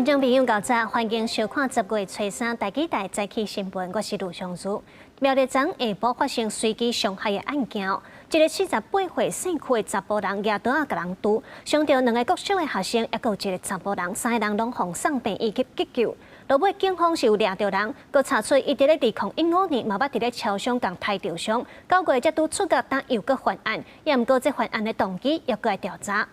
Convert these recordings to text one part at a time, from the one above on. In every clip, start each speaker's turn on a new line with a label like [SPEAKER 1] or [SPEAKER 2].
[SPEAKER 1] 觀眾朋友早晨，歡迎收看10月初三台語台早起新聞，我是盧尚如。苗栗昨下晡發生隨機傷害的案件，一个48歲姓區的查埔人舉刀仔共人挃，傷著兩个國小的學生，抑閣有一个查埔人，三个人攏予送病院去急救。落尾警方是有掠著人，閣查出伊佇咧2015年嘛捌佇咧超商共刣著傷，9月才拄出獄，但又閣犯案，也毋過這犯案的動機猶閣愛調查。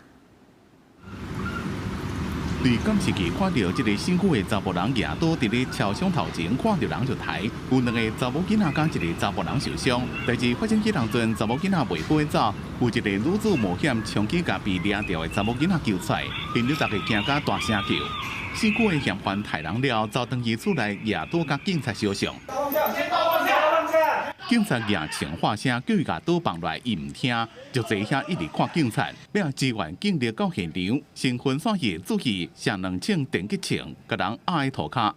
[SPEAKER 2] 對監視器看著這个身軀的查埔人舉刀佇咧超商頭前，看著人就刣，有兩个查某囡仔佮一个查埔人受傷。代誌發生彼當陣，查某囡仔袂好走，有一个女子冒險衝去共被掠著的查某囡仔救出來，現場大家驚甲大聲叫。姓區的嫌犯刣人了，走轉去厝內舉刀佮警察相向。警察舉槍喊聲叫伊共刀放落來，伊毋聽，就坐遐一直看警察。欲支援警力到現場，先分散伊的注意，射兩槍電擊槍，共人壓佇塗跤。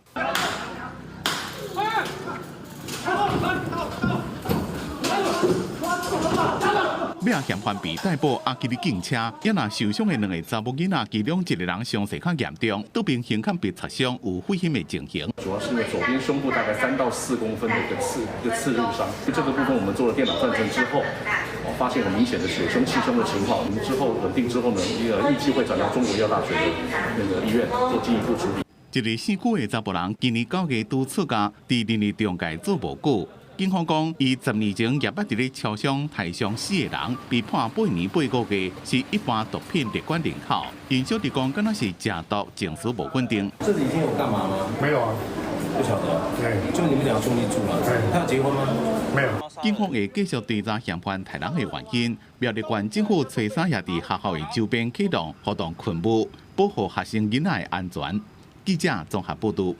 [SPEAKER 2] 尾仔嫌犯被逮捕，押去咧警車。抑若受傷的兩个查某囡仔，其中一个人傷勢較嚴重，倒邊胸坎被擦傷，有肺炎的情形。
[SPEAKER 3] 主要是因為左邊胸部大概3到4公分的一個刺入傷，這個部分我們做了電腦斷層之後，哦，發現很明顯的血胸氣胸的情況。我們之後穩定之後呢，預計會轉到中國醫藥大學的那個醫院做進一步處理。
[SPEAKER 2] 一个姓顧的查埔人，今年9月拄出獄，佇林立中介做無久。警方講，伊10年前也捌佇咧超商刣傷四个人，被判8年8個月，是一般毒品列管人口。𪜶小弟講，敢若是食毒，情緒無穩定。
[SPEAKER 4] 這幾天有幹嘛嗎？
[SPEAKER 5] 沒有啊，
[SPEAKER 4] 不曉得。
[SPEAKER 5] 對，
[SPEAKER 4] 就你們兩個兄弟住嗎？
[SPEAKER 5] 對。
[SPEAKER 4] 他有結婚嗎？
[SPEAKER 5] 沒有。
[SPEAKER 2] 警方會繼續追查嫌犯刣人的原因。苗栗縣政府初三也佇學校的周邊啟動活動噴霧，保護學生囡仔的安全。記者綜合報導。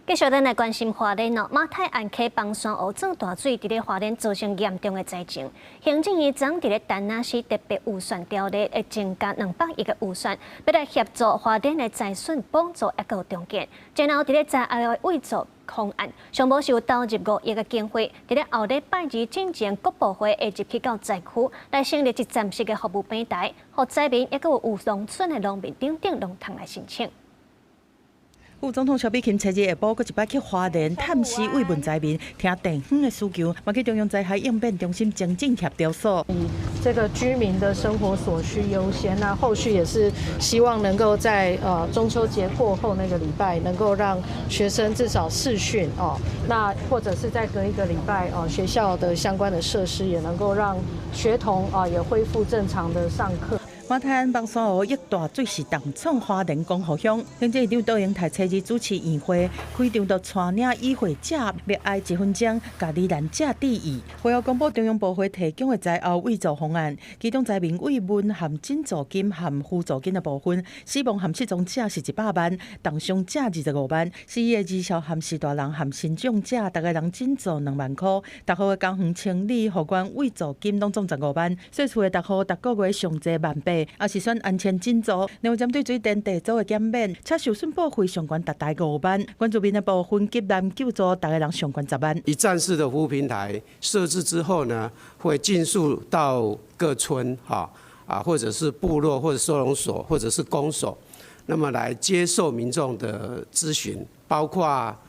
[SPEAKER 1] 繼續咱來關心花蓮哦，馬太鞍溪枋山湖漲大水，佇咧花蓮造成嚴重的災情。行政院昨佇咧田納西特別預算條例會增加200億的預算，欲來協助花蓮的災損補助抑閣有重建。然後佇咧災後的慰助方案，上無是有投入5億的經費，佇咧後禮拜二進前國部會會入去到災區，來成立一站式的服務平台，予災民抑閣有農村的農民等等攏通來申請。
[SPEAKER 6] 副總統蕭美琴初二下晡，閣一擺去花蓮探視慰問災民，聽地方的需求，嘛去中央災害應變中心精進協調所。
[SPEAKER 7] 以這個居民的生活所需優先，那後續也是希望能夠在中秋節過後那個禮拜，能夠讓學生至少視訊哦，那或者是再隔一個禮拜哦，學校的相關的設施也能夠讓學童啊也恢復正常的上課。
[SPEAKER 6] 馬太鞍枋山湖溢大水是重創花蓮光復鄉，行政院長杜英台初二主持院會，開場就帶領與會者默哀一分鐘，共罹難者致意。會後公布中央部會提供的災後慰助方案，其中災民慰問含賑助金含扶助金的部分，死亡含失蹤者是100萬，重傷者25萬，死的兒少含序大人含身障者，逐个人賑助2萬箍。逐戶的公園清理、復原慰助金攏總15萬，細厝的逐戶逐个月上濟1.8萬，也是選安全賑助。另外針對水電地租的減免，車受損保費上懸逐台5萬，原住民的部分急難救助，逐个人上懸10萬。
[SPEAKER 8] 一站式的服務平台設置之後呢，會盡速到各村哈啊，或者是部落，或者收容所，或者是公所，那麼來接受民眾的諮詢，包括啊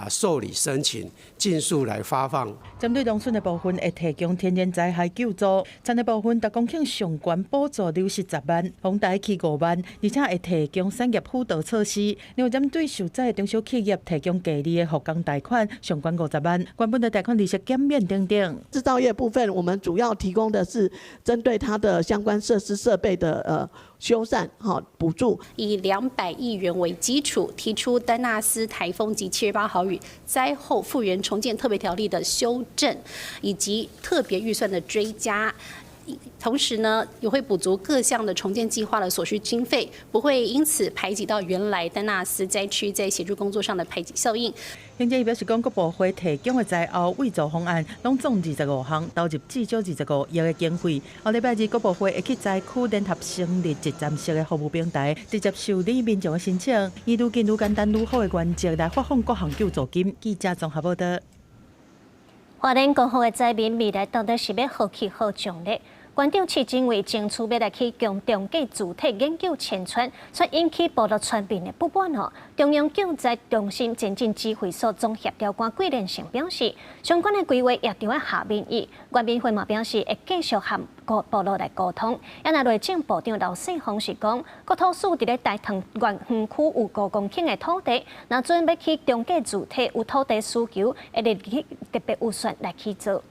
[SPEAKER 8] 受理申請，盡速來發放。
[SPEAKER 6] 針對農村的部分，會提供天然災害救助；田的部分，逐公頃上懸補助流失10萬，風台起5萬，而且會提供產業輔導措施。另外，針對受災的中小企業，提供低利的復工貸款，上懸50萬，原本的貸款利息減免等等。
[SPEAKER 9] 製造業部分，我們主要提供的是針對它的相關設施設備的修繕哈補助。
[SPEAKER 10] 以200億元為基礎，提出丹納斯颱風及7月8號雨災後復原重建特別條例的修正，以及特別預算的追加。同時呢，也會補足各項的重建計劃的所需經費，不會因此排擠到原來丹納斯災區在協助工作上的排擠效應。
[SPEAKER 6] 行政院表示講，國部會提供的災後慰助方案，攏總25項，投入至少25億的經費。後禮拜二，國部會會去災區聯合成立一站式的服務平台，直接受理民眾的申請，以愈緊愈簡單愈好的原則來發放各項救助金。記者綜合報道。
[SPEAKER 1] 花蓮光復的災民未來到底是欲何去何從呢？縣長徐榛蔚爭取欲來去將重建主體研究遷村，卻引起部落村民的不滿哦。中央救災中心前進指揮所總協調官桂連成表示，相關的規劃也著愛合民意。原民會嘛表示會繼續和各部落來溝通。啊若內政部長劉世鋒是講，國土署佇咧大潭縣園區有5公頃的土地，若準欲起重建住宅有土地需求，會列入特別預算來去做。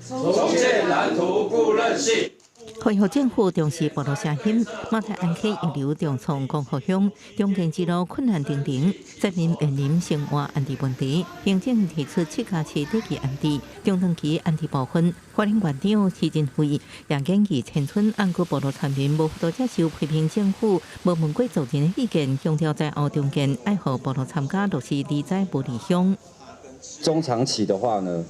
[SPEAKER 5] 重建藍圖顧韌性。
[SPEAKER 11] 恢復政府重視部落聲音，馬太鞍溪溢流重創光復鄉，重建之路困難重重，災民面臨生活安置問題。行政提出7加7短期安置、中長期安置部分。花蓮縣長徐榛蔚也建議遷村，按過部落村民無法度接受批評政府無問過族人的意見，強調災後重建愛予部落參加，落實離災無離鄉。
[SPEAKER 12] 中長期的話呢？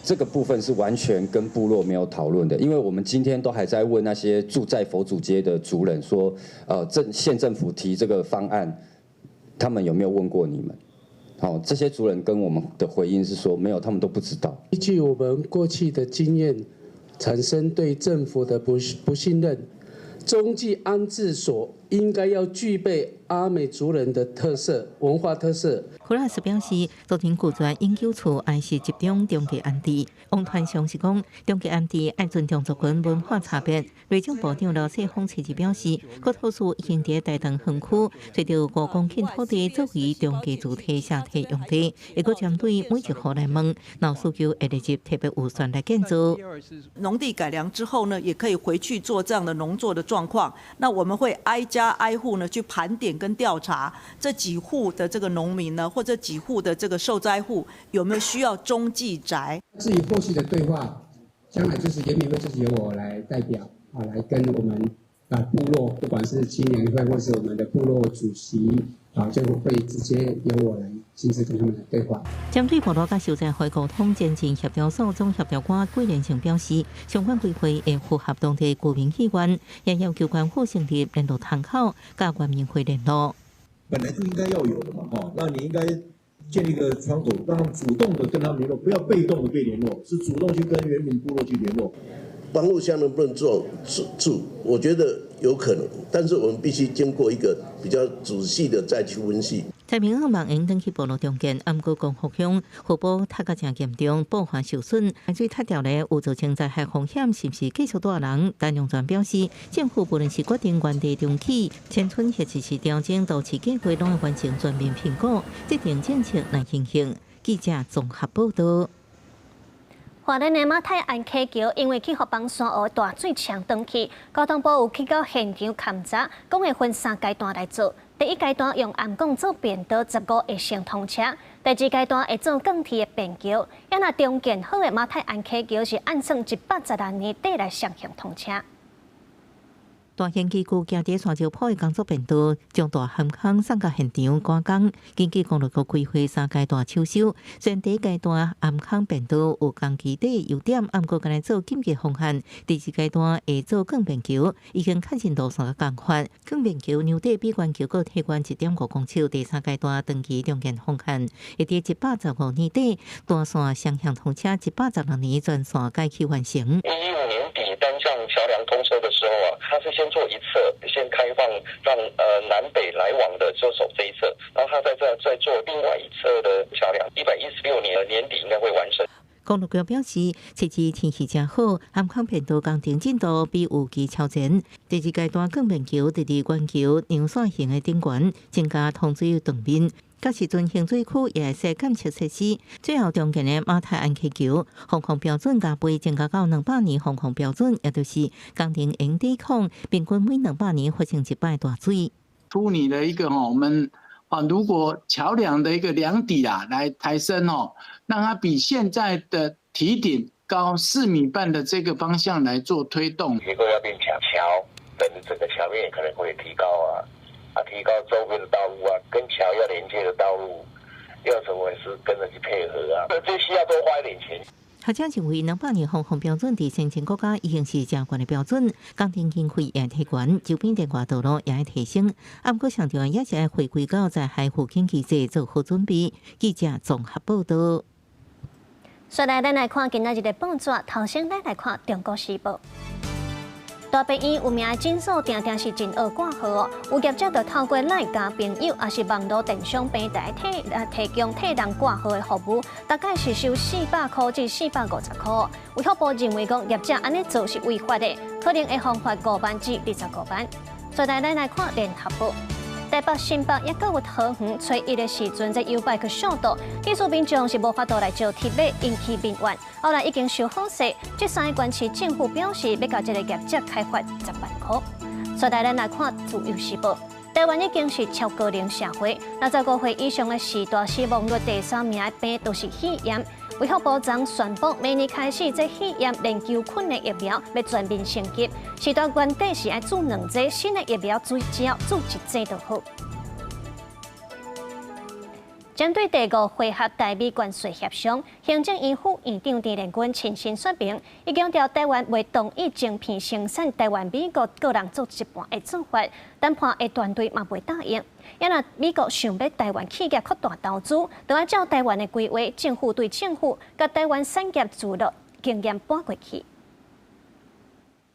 [SPEAKER 12] 這個部分是完全跟部落沒有討論的，因為我們今天都還在問那些住在佛祖街的族人說，縣政府提這個方案，他們有沒有問過你們？好，這些族人跟我們的回應是說，沒有，他們都不知道。
[SPEAKER 13] 依據我們過去的經驗，產生對政府的不信任。中繼安置所應該要具備阿美族人的特色文化特色。
[SPEAKER 11] 胡老師表示，昨天拒絕永久厝愛是集中中繼安置。王團祥是講，中繼安置愛尊重族群文化差別。內政部長劉世鋒隨即表示，國土署已經佇大潭園區揣著5公頃土地作為中繼住宅社體用地，會閣針對每一戶來問，若有需求會列入特別預算來建造。
[SPEAKER 14] 農地改良之後呢，也可以回去做這樣的農作的狀況。那我們會挨家挨戶呢去盤點跟調查這幾戶的這個農民呢，或者幾戶的這個受災戶有沒有需要中繼宅。
[SPEAKER 15] 至於後續的對話，將來就是原民會就是由我來代表啊，來跟我們啊部落，不管是青年會或是我們的部落主席啊，就會直接由我來親自跟他們來對話。
[SPEAKER 11] 針對部落佮受災戶溝通前進協調所總協調官桂連成表示，相關規劃會符合當地居民意願，也要求縣府成立聯絡窗口，佮原民會聯絡。
[SPEAKER 16] 本來就應該要有的嘛，哈，那你應該建立一個窗口，讓他們主動的跟他們聯絡，不要被動的被聯絡，是主動去跟原民部落去聯絡。
[SPEAKER 17] 光復鄉能不能做住？我覺得有可能，但是我們必須經過一個比較仔細的再去分析。
[SPEAKER 11] 太平洋望用轉去部落重建，毋過光復鄉湖泊塌甲誠嚴重，埔岸受損，海水塌掉咧，有造成災害風險，是毋是繼續帶人？陳龍泉表示，政府無論是決定原地重起、遷村或者是調整都市計劃，攏會完成全面評估，制定政策來執行。記者綜合報道。
[SPEAKER 1] 花蓮的馬太鞍溪橋因為去予崩山湖大水沖斷去，交通部有去到現場勘查，講會分三階段來做。第一階段用頷汞做便道，15會先通車；第二階段會做鋼鐵的便橋。啊若重建好的馬太鞍溪橋是按算116年底來雙向通車。
[SPEAKER 11] 大型機具行佇沙石鋪的工作便道，將大頷坑送到現場趕工。根據公路局規劃三階段搶修，雖然第一階段頷坑便道有工期底優點，毋過干焦做緊急方案。第二階段會做鋼便橋，已經確認路線佮工法。鋼便橋梁底比原橋閣提懸1.5公尺。第三階段長期重建方案，會佇115年底單線雙向通車，116年全線改期完成。
[SPEAKER 18] 115年底單向橋梁通車的時候啊，它是先做一側，先開放讓南北來往的就走這一側，然後他再做另外一側的橋梁，116年年底應該會完成。
[SPEAKER 11] 公路局表示，這次天氣誠好，頷坑便道工程進度比預期超前。第二階段鋼便橋佇佇原橋梁線型的頂懸，增加通水斷面。到時陣行水區也會設監測設施。最後重建的馬太鞍溪橋，防洪標準加倍增加到200年防洪標準，也就是工程會用抵抗平均每200年發生一擺大水。
[SPEAKER 19] 鋪擬了一個吼，我們啊，如果橋梁的一個梁底啊來抬升哦，讓它比現在的堤頂高4米半的這個方向來做推動。
[SPEAKER 18] 結構要變強，橋等整個橋面可能會提高啊。啊，提高周邊的道路啊，跟橋要連接的道路，要成為是跟着去配合啊，這需要多花一點錢。
[SPEAKER 11] 學者認為，200年防洪標準佇先進國家已經是誠懸的標準，工程經費也提懸，周邊電話道路也會提升。啊，毋過上重要也是愛回歸到災害預警機制做好準備。記者綜合報道。
[SPEAKER 1] 紲來，咱來看今仔日的報紙，頭先咱來看《中國時報》。大病院有名的診所，定定是真惡掛號哦。有業者就透過 LINE 加朋友，抑是網路電商平台提供替人掛號的服務，大概是收400箍至450箍。衛福部認為講業者按呢做是違法的，可能會予罰5萬至25萬。再來，咱來看聯合報。台北、新北抑閣有桃園，初一的時陣，這YouBike去數到，技術民眾是無法度來招貼碼，引起民怨。後來已經修好勢，這三个縣市政府表示欲共這个業者開罰10萬箍。再來，咱來看自由時報，台灣已經是超高齡社會，65歲以上的序大死亡率第三名的病都是肺炎。衛福部昨宣布，明年開始，這肺炎鏈球菌的疫苗欲全面升級。時代原底是愛注兩劑，新的疫苗只要注一劑就好。針對第五回合台美關稅協商，行政院副院長陳建軍親身說明，伊強調台灣袂同意晶片生產台灣美國各人做一半的做法，談判的團隊嘛袂答應。啊若美國想欲台灣企業擴大投資，就愛照台灣的規劃，政府對政府，共台灣產業聚落經驗搬過去。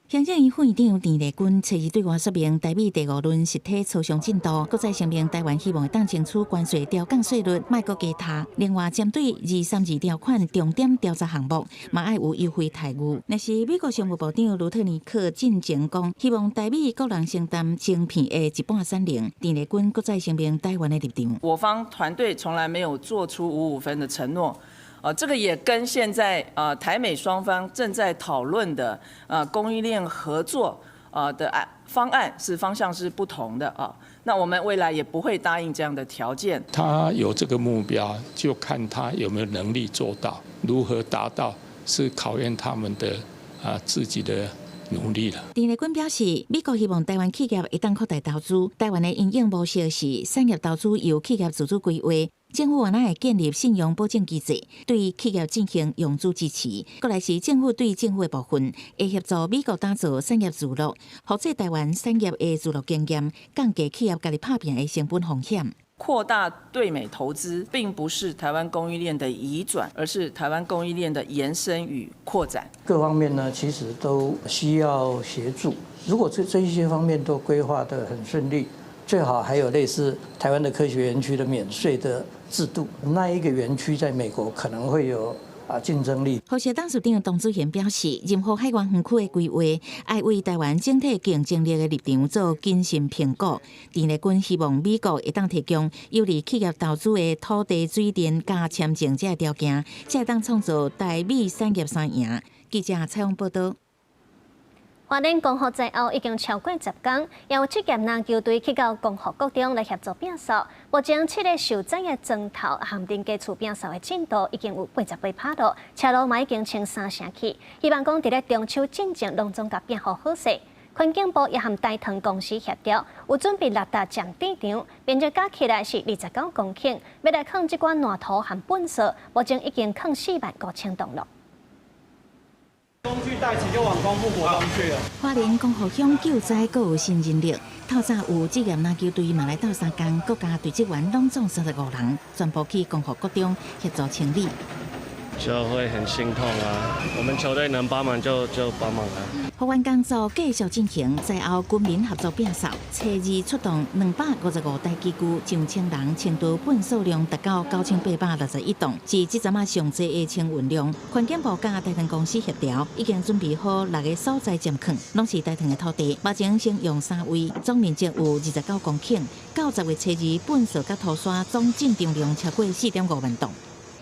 [SPEAKER 11] 行政院副院長鄭麗君初二對外說明台美第五輪實體磋商進度，閣再聲明台灣希望會當爭取關稅調降稅率，莫閣加貼。另外，針對232條款重點調查項目，嘛愛有優惠待遇。若是美國商務部長盧特尼克進前講，希望台美各人承擔晶片的一半產能。鄭麗君閣再聲明台灣的立場。
[SPEAKER 20] 我方團隊從來沒有做出五五分的承諾。這個也跟現在台美雙方正在討論的供應鏈合作的案方案是方向是不同的啊。那我們未來也不會答應這樣的條件。
[SPEAKER 21] 他有這個目標，就看他有沒有能力做到，如何達到，是考驗他們的自己的努力了。
[SPEAKER 11] 鄭麗君表示，美國希望台灣企業會當擴大投資，台灣的營運模式是產業投資由企業自主規劃。政府原來會建立信用保證機制，對企業進行融資支持。過來是政府對政府的部分，會協助美國打造產業聚落，複製台灣產業的聚落經驗，降低企業家己拍拚的成本風險。
[SPEAKER 20] 擴大對美投資，並不是台灣供應鏈的移轉，而是台灣供應鏈的延伸與擴展。
[SPEAKER 22] 各方面呢，其實都需要協助。如果這一些方面都規劃得很順利，最好還有類似台灣的科學園區的免稅的制度，那一個園區在美國可能會有競爭力。
[SPEAKER 11] 和碩董事長董子賢表示，任何海外園區的規劃，愛為台灣整體競爭力的立場做謹慎評估。鄭麗君希望美國會當提供有利企業投資的土地、水電佮簽證這个條件，才會當創造台美產業三贏。記者採訪報道。
[SPEAKER 1] 花蓮光復災後已經超過10工，也有職業籃球隊去到光復國中來協助摒掃。目前七个受災的磚頭和連家厝摒掃的進度已經有88%咯，車路嘛已經清三成去。希望講佇咧中秋進前攏總共摒予好勢。環境部也和大唐公司協調，有準備六達占地場，面積加起來是29公頃，欲來囥這寡爛土和糞掃，目前已經囥4萬5千噸了。
[SPEAKER 5] 工具帶齊就往光復國中去了。
[SPEAKER 11] 花蓮光復鄉救災閣有新人力，透早有職業籃球隊嘛來鬥相共，國家隊職員攏總35人，全部去光復國中協助清理。
[SPEAKER 23] 就會很心痛啊！我們球隊能幫忙就幫忙啊。
[SPEAKER 11] 復原工作繼續進行，災後軍民合作摒掃，初二出動255台機具，上千人清除糞掃量達到9861噸，是這陣仔上濟的清運量。環境部佮大唐公司協調，已經準備好六个所在佔囥，攏是大唐的土地。目前先用三位，總面積有29公頃。到10月初二，糞掃佮土沙總進場量超過4.5萬噸。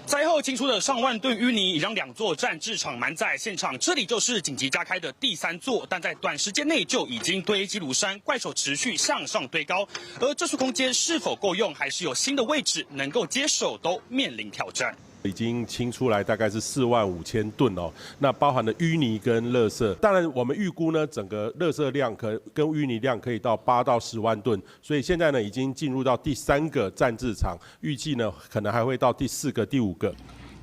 [SPEAKER 24] 災後清出的上萬噸淤泥，已讓兩座暫置場滿載。現場這裡就是緊急加開的第三座，但在短時間內就已經堆積如山，怪手持續向上堆高。而這處空間是否夠用，還是有新的位置能夠接手，都面臨挑戰。
[SPEAKER 25] 已經清出來大概是4萬5千噸哦，那包含了淤泥跟垃圾。當然，我們預估呢，整個垃圾量可跟淤泥量可以到8到10萬噸，所以現在呢，已經進入到第三個暫置場，預計呢，可能還會到第四個、第五個。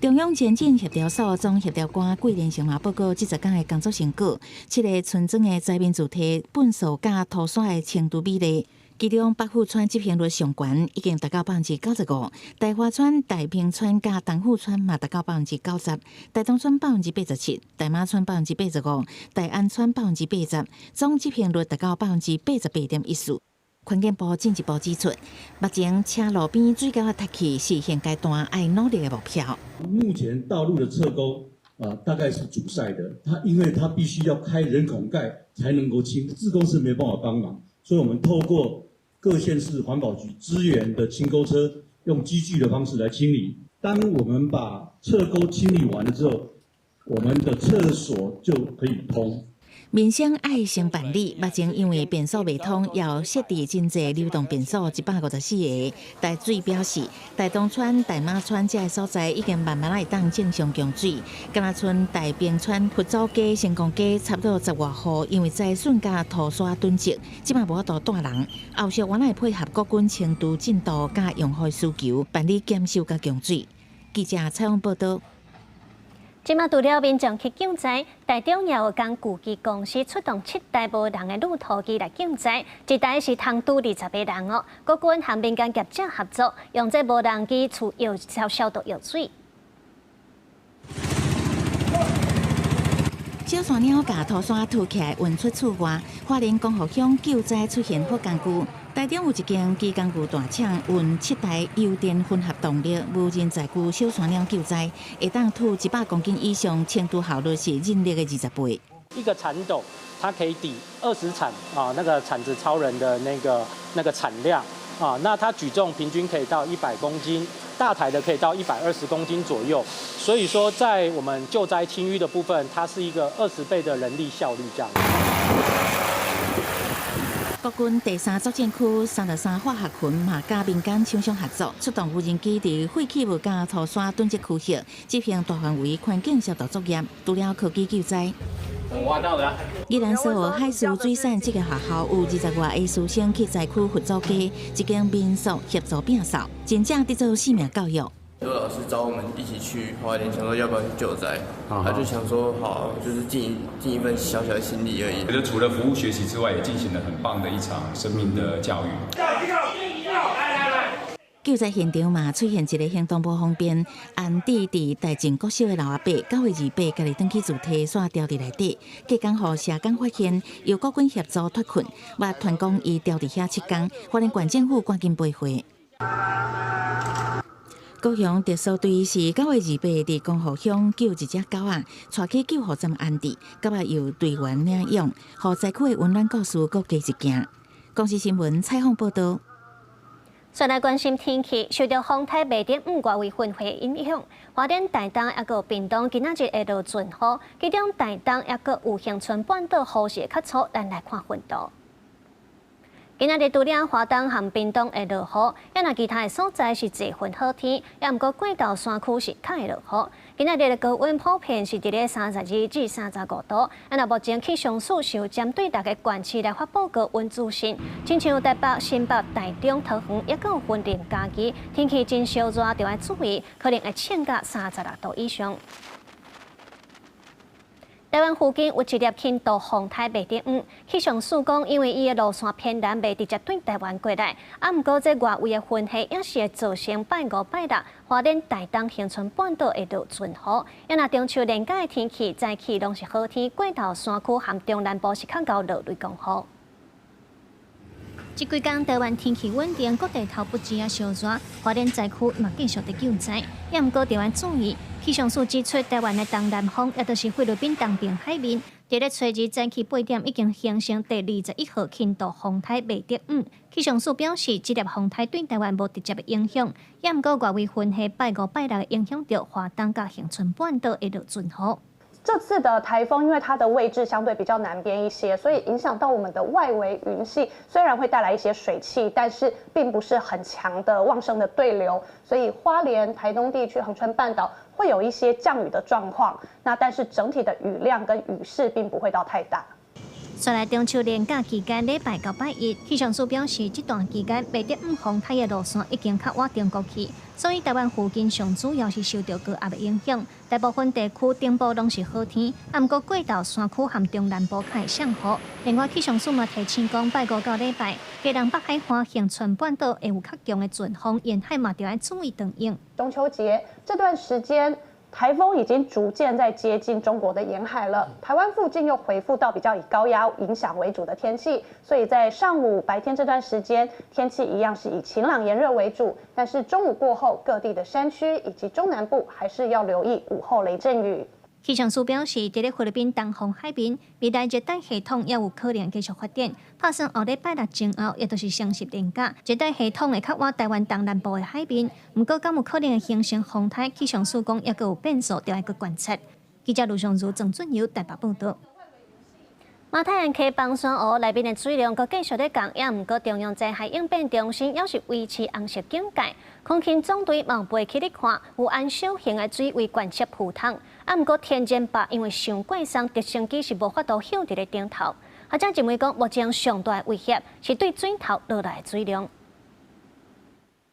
[SPEAKER 11] 中央前進協調所總協調官桂連成嘛報告，這10工的工作成果，七个村莊的災民住宅糞掃佮土沙的清除比例，
[SPEAKER 2] 其中北富村執行率上懸，已經達到95%；大華村、大平村佮東富村嘛達到90%，大東村87%，大馬村85%，大安村80%，總執行率達到88.14%。環境部進一步指出，目前車路邊水溝仔塞去是現階段愛努力的目標。
[SPEAKER 3] 目前道路的側溝啊，大概是阻塞的，它因為它必須要開人孔蓋才能夠清，志工是沒辦法幫忙，所以我們透過各縣市環保局支援的清溝車，用機具的方式來清理。當我們把側溝清理完了之後，我們的廁所就可以通。
[SPEAKER 2] 民生愛先辦理，目前因為便所袂通，要設置真濟流動便所154个。台水表示，大東村、大馬村這个所在已經慢慢會當正常供水。敢若賰大平村、佛祖街、成功街差不多十外戶，因為災損佮土沙囤積，這擺無法度蹛人。後續阮會配合國軍清除進度佮用戶需求，辦理檢修佮供水。記者採訪報導。
[SPEAKER 1] 這馬除了民眾去救災，台中也有工具機公司出動7台無人的轆土機來救災，一台是通拄20個人哦。國軍和民間業者合作，用這無人機除藥消毒藥水。
[SPEAKER 2] 小山鳥共土沙吐起來運出厝外，花蓮光復鄉救災出現好工具。台中有一間機工具大廠，運7台油電混合動力無人載具小山鳥救災，會當吐100公斤以上，清除效率是人力的20倍。
[SPEAKER 4] 一個鏟斗，它可以抵20鏟啊，那個鏟子超人的那個產量啊，那它舉重平均可以到100公斤。大台的可以到120公斤左右，所以說在我們救災清淤的部分，它是一個20倍的人力效率這樣。
[SPEAKER 2] 國軍第三作戰區33化學群嘛，佮民間廠商合作，出動無人機佇廢棄物佮土沙囤積區域執行大範圍環境消毒作業，除了科技救災。宜蘭所有海事水產這個學校有20外个師生去災區佛祖街一間民宿協助摒掃，真正佇做生命教育。
[SPEAKER 7] 很多老師找我們一起去花蓮，想說要不要去救災，他就想說好，就是盡一份小小的心力而已。
[SPEAKER 8] 覺得除了服務學習之外，也進行了很棒的一場生命的教育。
[SPEAKER 2] 救災現場嘛出現一個行動無方便，安置佇大正國小的老阿伯9月28家己轉去自提煞牢佇內底，隔工予社工發現，由國軍協助脫困，嘛傳講伊牢佇遐7工，花蓮縣政府趕緊陪會。高雄特搜隊是9月28佇光復鄉救一隻狗仔，帶去救護站安置，狗仔由隊員領養，予災區的溫暖故事閣加一件。公視新聞採訪報導。
[SPEAKER 1] 再來關心天氣，受到風颱麥德姆外圍雲系影響，花蓮、台東抑閣屏東今仔日會落陣雨，其中台東抑閣有恆春半島雨勢較粗，咱來看雲圖。今仔日除了花東和屏東會落雨，抑若其他的所在是濟雲好天，抑毋過過頭山區是較會落雨。今仔日的高溫普遍是佇咧32至35度。啊，若目前氣象署是有針對逐个縣市來發布高溫資訊，親像台北、新北、台中、桃園，抑閣有雲林、嘉義，天氣真燒熱，著愛注意，可能會衝到36度以上。台灣附近有一粒輕度風颱麥德姆，氣象署講，因為伊的路線偏南，袂直接對台灣過來。啊，毋過這外圍的雲系也是會造成拜五、拜六花蓮、台東、恆春半島會落陣雨。抑若中秋連假的天氣，早起攏是好天，過頭山區和中南部是較𠢕落雷公雨。這幾工台灣天氣穩定，各地頭不止啊燒熱，花蓮災區嘛繼續佇救災。也毋過著愛注意，氣象署指出，台灣的東南風，也就是菲律賓東邊海面，佇咧初二早起8點已經形成第21號輕度風颱麥德姆。氣象署表示，這粒風颱對台灣無直接的影響，也毋過外圍雲系拜五、拜六影響著花東佮恆春半島會落陣雨。
[SPEAKER 26] 這次的颱風，因為它的位置相對比較南邊一些，所以影響到我們的外圍雲系，雖然會帶來一些水汽，但是並不是很強的旺盛的對流，所以花蓮、台東地區、恆春半島會有一些降雨的狀況。那但是整體的雨量跟雨勢並不會到太大。
[SPEAKER 1] 煞來中秋連假期間，禮拜到拜一，氣象署表示，這段期間袂得五風颱的路線已經較倚中國去，所以台灣附近上主要是受著高壓的影響，大部分地區頂部攏是好天，啊，毋過過晝山區和中南部較會降雨。另外，氣象署嘛提醒講，拜五到禮拜，基隆北海岸、恆春半島會有較強的陣風，沿海嘛著愛注意轉用。
[SPEAKER 26] 中秋節這段時間，颱風已經逐漸在接近中國的沿海了，台灣附近又恢復到比較以高壓影響為主的天氣，所以在上午白天這段時間，天氣一樣是以晴朗炎熱為主，但是中午過後，各地的山區以及中南部還是要留意午後雷陣雨。
[SPEAKER 1] 氣象署表示，佇咧菲律賓東方海面，未來熱帶系統也有可能繼續發展，拍算後禮拜六前後，也就是雙十連假，熱帶系統會較倚台灣東南部的海面。毋過，敢有可能會形成風颱？氣象署講，猶閣有變數，著愛閣觀察。記者盧尚如、鄭俊友台北報導。馬太鞍溪枋山湖內面的水量閣繼續咧降，也毋過中央災害應變中心猶是維持紅色警戒。空勤總隊嘛有飛去咧看，有按小型的水位觀測浮筒。啊，毋過天然壩因為傷過鬆，直升機是無法度翕佇咧頂頭。學者認為講，目前上大的威脅是對水頭落來的水量。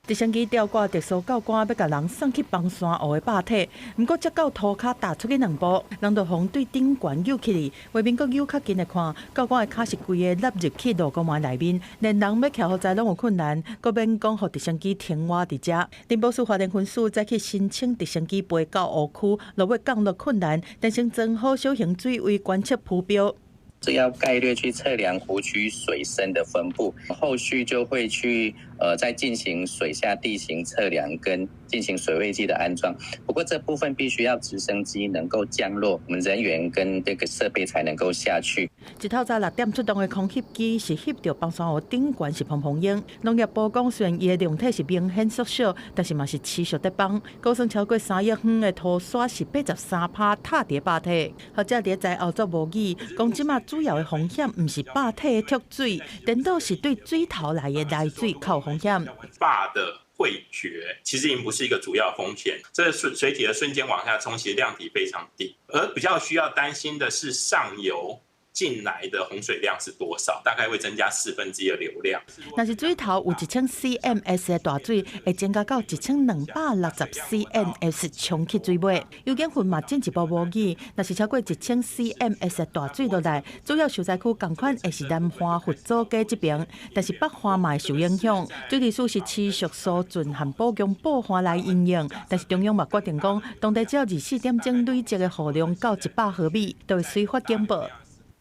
[SPEAKER 6] 直升機吊掛特殊教官，欲共人送去枋山湖的壩體，毋過才到塗跤踏出去兩步，人就予對頂懸搝起去，畫面閣搝較近來看，教官的跤是規个納入去路公園內面，連人欲徛予在攏有困難，閣免講予直升機停倚佇遮。林寶樹花蓮分署早去申請直升機飛到湖區，落尾降落困難，但先裝好小型水位觀測浮標。
[SPEAKER 9] 這要概略去測量湖區水深的分布，後續就會去再進行水下地形測量跟進行水位計的安裝。不過這部分必須要直升機能夠降落，我們人員跟這個設備才能夠下去。
[SPEAKER 6] 一透早6點出動的空翕機是翕著枋山湖頂懸是蓬蓬湧。農業部講，雖然伊的量體是明顯縮小，但是嘛是持續咧崩，估算超過3億遠的土沙是83%塌佇壩體。學者佇災後做模擬，講這馬主要的風險毋是壩體的蓄水，顛倒是對水頭來的來水較有風險。
[SPEAKER 10] 壩的潰決其實已經不是一個主要風險，這個水體的瞬間往下衝，其實量體非常低，而比較需要擔心的是上游進來的洪水量是多少，大概會增加1/4的流量。
[SPEAKER 6] 若是水頭有1000 CMS 的大水，會增加到1260 CMS衝去水尾。尤建芬嘛進一步模擬，若是超過1000 CMS 的大水落來，主要受災區仝款會是南岸佛祖街這邊，但是北岸嘛會受影響。水利署是持續疏浚和補強補岸來因應，但是中央嘛決定講，當地只要24點鐘累積的雨量到100毫米，就會隨發警報。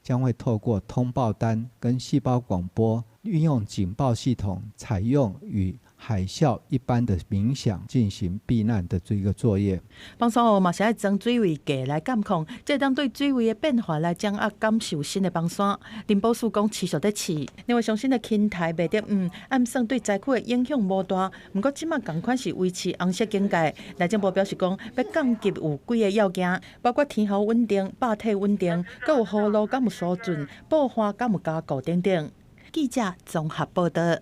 [SPEAKER 12] 將會透過通報單跟細胞廣播，運用警報系統，採用與海嘯一般的鳴響進行避難的這個作業。
[SPEAKER 6] 枋山湖嘛是愛裝水位計來監控，這當對水位的變化來掌握感受新的枋山。林寶樹講持續咧試，另外上新的輕台袂得按算對災區的影響無大，毋過這馬仝款是維持紅色警戒。內政部表示講，欲降級有幾个要件，包括天候穩定、壩體穩定，閣有河路敢有疏浚、補岸敢有加固等等。記者綜合報導。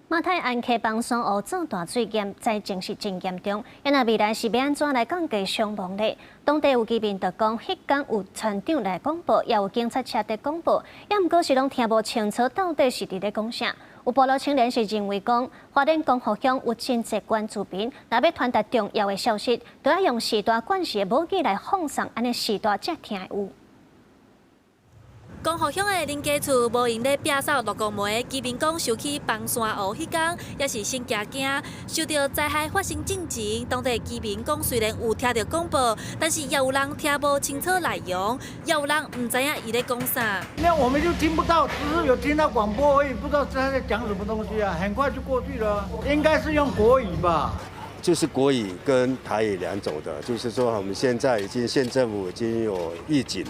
[SPEAKER 1] 馬太鞍溪枋山湖做大水淹，災情是真嚴重。啊若未來是欲按怎來降低傷亡咧？當地有居民就講，彼工有村長來廣播，也有警察車佇廣播，也毋過是攏聽無清楚，到底是佇咧講啥？有部落青年是認為講，花蓮光復鄉有真濟原住民，若欲傳達重要的消息，都愛用時代慣勢的母語來放送，按呢時代才聽會有。
[SPEAKER 13] 光復鄉的林家厝無閒咧摒掃六公梅，居民講想起枋山湖彼工，也是先驚驚。受著災害發生進前，當地居民講雖然有聽著廣播，但是也有人聽無清楚內容，也有人毋知影伊咧講啥。
[SPEAKER 14] 那我們就聽不到，只是有聽到廣播而已，不知道他在講什麼東西啊。很快就過去了，應該是用國語吧？
[SPEAKER 27] 就是國語跟台語兩種的，就是說我們現在已經縣政府已經有預警。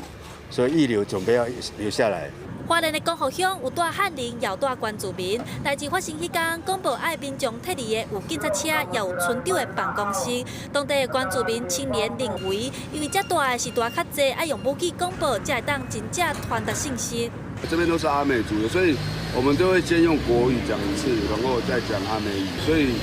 [SPEAKER 27] 所以預留準備要留下來。
[SPEAKER 13] 花蓮的光復鄉有蹛漢人，也有蹛原住民。代誌發生彼工，廣播愛民眾撤離的有警察車，也有村長的辦公室。當地的原住民青年認為，因為遮蹛的時代較濟，愛用母語廣播，才會當真正傳達信息。
[SPEAKER 28] 這邊都是阿美族的，所以我們都會先用國語講一次，然後再講阿美語。所以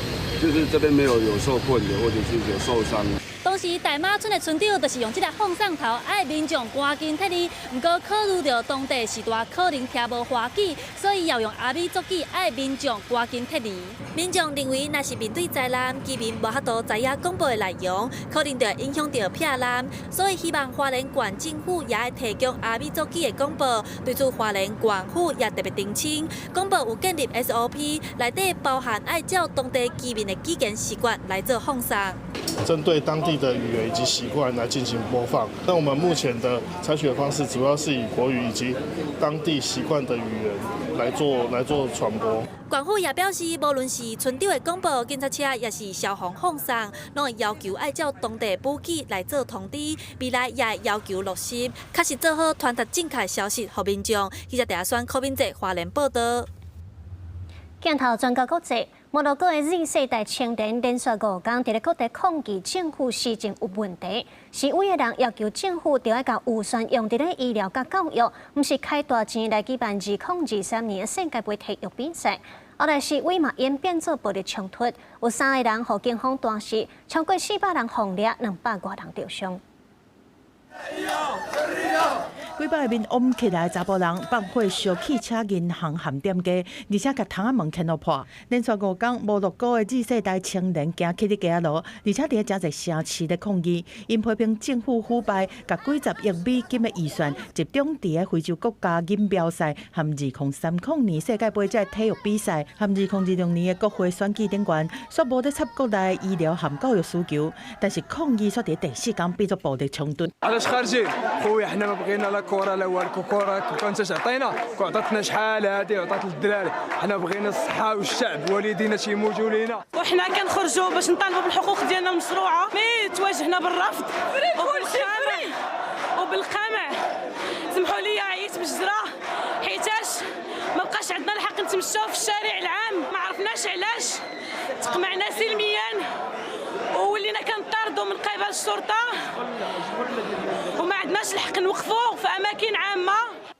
[SPEAKER 28] 就是這邊沒有受困的，或者是有受傷。
[SPEAKER 13] 當時大馬村的村長就是用這个放送頭，愛民眾趕緊撤離。毋過考慮著當地時大可能聽無華語，所以要用阿美族語愛民眾趕緊撤離。民眾認為，若是面對災難，居民無法度知影廣播的內容，可能就會影響著避難，所以希望花蓮縣政府也會提供阿美族語的廣播。對此，花蓮縣府也特別澄清，廣播有建立 SOP，內底包含愛照當地居民的語言習慣來做放送。
[SPEAKER 15] 針對當地的語言以及習慣來進行播放。那我們目前的採取的方式，主要是以國語以及當地習慣的語言來做傳播。
[SPEAKER 13] 縣府也表示，無論是村長的廣播、警察車，抑是消防放送，攏會要求愛照當地母語來做通知。未來也會要求落實，確實做好傳達正確消息予民眾。記者鄭選柯敏哲花蓮報道。
[SPEAKER 1] 鏡頭轉到國際，摩洛哥的 Z 世代青年連續5天佇咧各地抗議政府施政有問題，示威的人要求政府著愛共預算用佇咧醫療佮教育，毋是開大錢來舉辦2023年的世界盃體育比賽。後來示威嘛演變做暴力衝突，有三个人予警方彈死，超過400人予掠，200外人著傷。
[SPEAKER 6] 幾百个面烏起來的查埔人放火燒汽車、銀行和店家，而且共窗仔門掀予破。連續5工，摩洛哥的 Z 世代青年行起佇街仔路，而且佇咧誠濟城市咧抗議，𪜶批評政府腐敗，共幾十億美金的預算集中佇咧非洲國家錦標賽和2030年世界盃這个體育比賽，和2026年的國會選舉頂懸，煞無咧插國內醫療和教育需求。但是抗議煞佇第四工變做暴力衝突。
[SPEAKER 16] علاش خارجين خويا؟ حنا ما بغينا لا كره لا والو. كره كون تعطينا كون عطاتنا شحال هادي وعطات للدراري. حنا بغينا الصحه والشعب، والدينا تيموتوا لينا.
[SPEAKER 17] وحنا كنخرجوا باش نطالبوا بالحقوق ديالنا المشروعه، mais تواجهنا بالرفض وبالقمع وبالقمع. سمحوا لي عييت بالجرا حيتاش ما بقاش عندنا الحق نتمشاو في الشارع العام. ما عرفناش علاش تقمعنا سلميا وولينا كنطاردوا من قبل الشرطه وما عندناش الحق نوقفوا في اماكن عامه.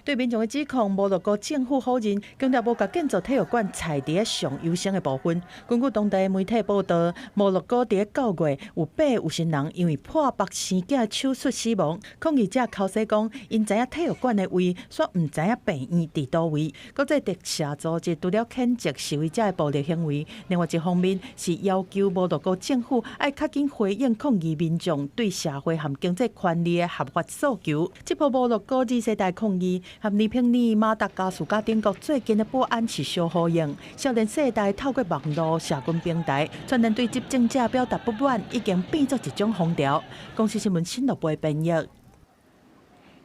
[SPEAKER 6] 對民眾的指控，摩洛哥政府否認，強調無共建造體育館裁佇咧上優先的部分。根據當地媒體報道，摩洛哥佇咧9月有8个有心人因為破腹生囝手術死亡。抗議者口說講，𪜶知影體育館的位，煞毋知影病院佇佗位。國際特赦組織除了譴責示威者的暴力行為，另外一方面是要求摩洛哥政府愛較緊回應抗議民眾對社會和經濟權利的合法訴求。這波摩洛哥 Z 世代抗議，和尼泊爾、馬達加斯加等國最近的保安是相呼應。少年世代透過網路社群平台，全然對執政者表達不滿，已經變做一種風潮。公視新聞新樂貝編譯。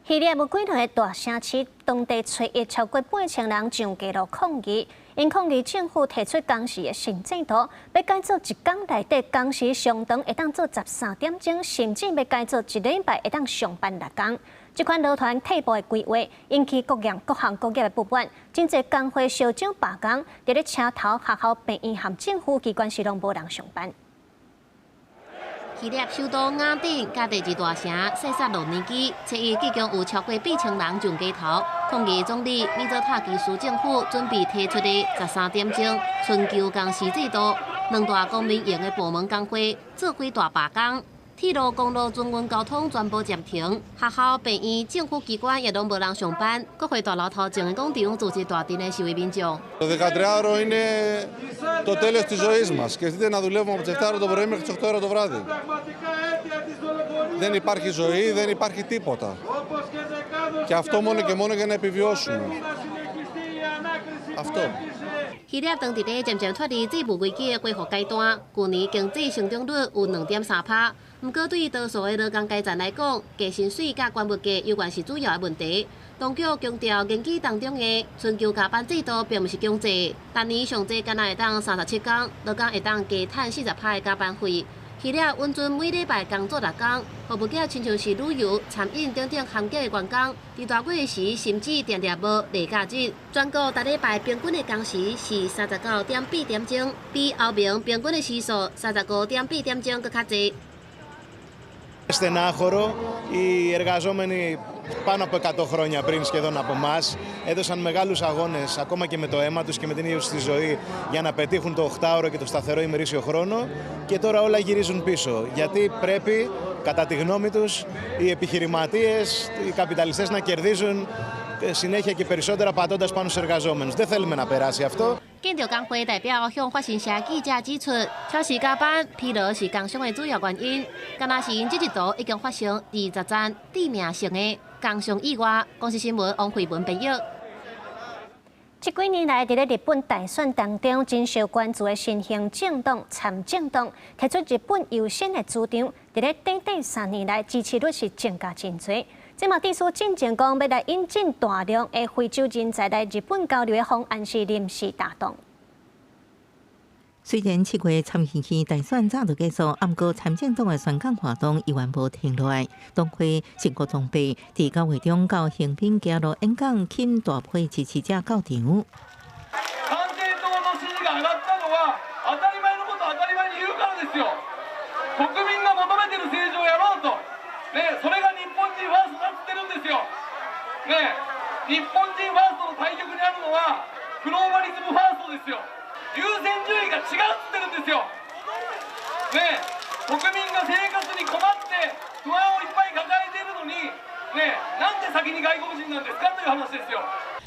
[SPEAKER 1] 希臘有幾個大城市，當地初一超過8000人上街路抗議，𪜶抗議政府提出工時的新制度，欲改做一工內底工時上長會當做13點鐘，甚至欲改做一禮拜會當上班6工。這款勞團退步的規劃，引起各樣各行各業的不滿，真濟工會燒獎罷工，佇咧車頭、學校、病院和政府機關是攏無人上班。
[SPEAKER 11] 希臘首都雅典佮第二大城塞薩洛尼基，初一總共有超過8000人上街頭抗議總理米佐塔基斯政府準備提出的13點鐘春秋工時制度。兩大公民營的部門工會做伙大罷工，鐵路、公路、轉運交通全部暫停，學校、病院、政府機關也攏無人上班。國會大樓頭前的廣場組織大陣的示威民眾。
[SPEAKER 18] Το 14ωρο είναι το τέλος της ζωής μας. Σκεφτείτε να δουλεύουμε από τις 7 το πρωί μέχρι τις 8 το βράδυ. Δεν υπάρχει ζωή, δεν υπάρχει τίποτα. Και αυτό μόνο και μόνο για να επιβιώσουμε. Αυτό.
[SPEAKER 11] 希臘當佇咧漸漸脫離債務危機的恢復階段，舊年經濟成長率有2.3%。毋過對多數的勞工階層來講，低薪水佮懸物價猶原是主要的問題。當局強調，研究當中的春秋加班制度並毋是強制，逐年上濟干焦會當37工，勞工會當加趁40%的加班費。希臘允准每禮拜工作6工，服務業親像是旅遊、餐飲等等行業的員工，佇大月時甚至定定無例假日。全國逐禮拜平均的工時是39.8點鐘，比歐盟平均的時數35.8點鐘閣較濟。
[SPEAKER 19] Στενάχωρο, οι εργαζόμενοι
[SPEAKER 5] Πάνω από 100 χρόνια πριν σχεδόν από εμάς, έδωσαν μεγάλους αγώνες ακόμα και με το αίμα τους και με την ίδια τους τη ζωή για να πετύχουν το 8ωρο και το σταθερό ημερήσιο χρόνο και τώρα όλα γυρίζουν πίσω. Γιατί πρέπει, κατά τη γνώμη τους, οι επιχειρηματίες, οι καπιταλιστές να κερδίζουν συνέχεια και περισσότερα πατώντας πάνω στους εργαζόμενους. Δεν θέλουμε να περάσει αυτό.
[SPEAKER 19] 建筑工会代表向法新社记者指出，超时加班、疲劳是工伤的主要原因。敢若是𪜶這一度已經發生20宗致命性的工傷意外。公視新聞王慧文編譯。
[SPEAKER 1] 這幾年來，佇咧日本大選當中，真受關注的新興政黨參政黨提出日本優先的主張，佇咧短短3年來支持率是增加真濟。這嘛致使進前講欲來引進大量的非洲人才來日本交流的方案是臨時大動。
[SPEAKER 11] 雖然7月參議院大選早就結束，毋過參政黨的宣講活動依然無停落來。黨魁森國宗平佇9月中到橫濱行路演講，吸引大批支持者到場。
[SPEAKER 20] 参政党の支持が上がったのは当たり前のことを当たり前に言うからですよ。国民が求めてる政治をやろうと。ね、それが日本人ファーストだって言ってるんですよ。ね、日本人ファーストの対極にあるのはグローバリズムファーストですよ。優先順位が違うって言ってるんですよ。ね、国民が生活に困って不安をいっぱい抱えているのに、ね、なんで先に外国人なんですかという話ですよ。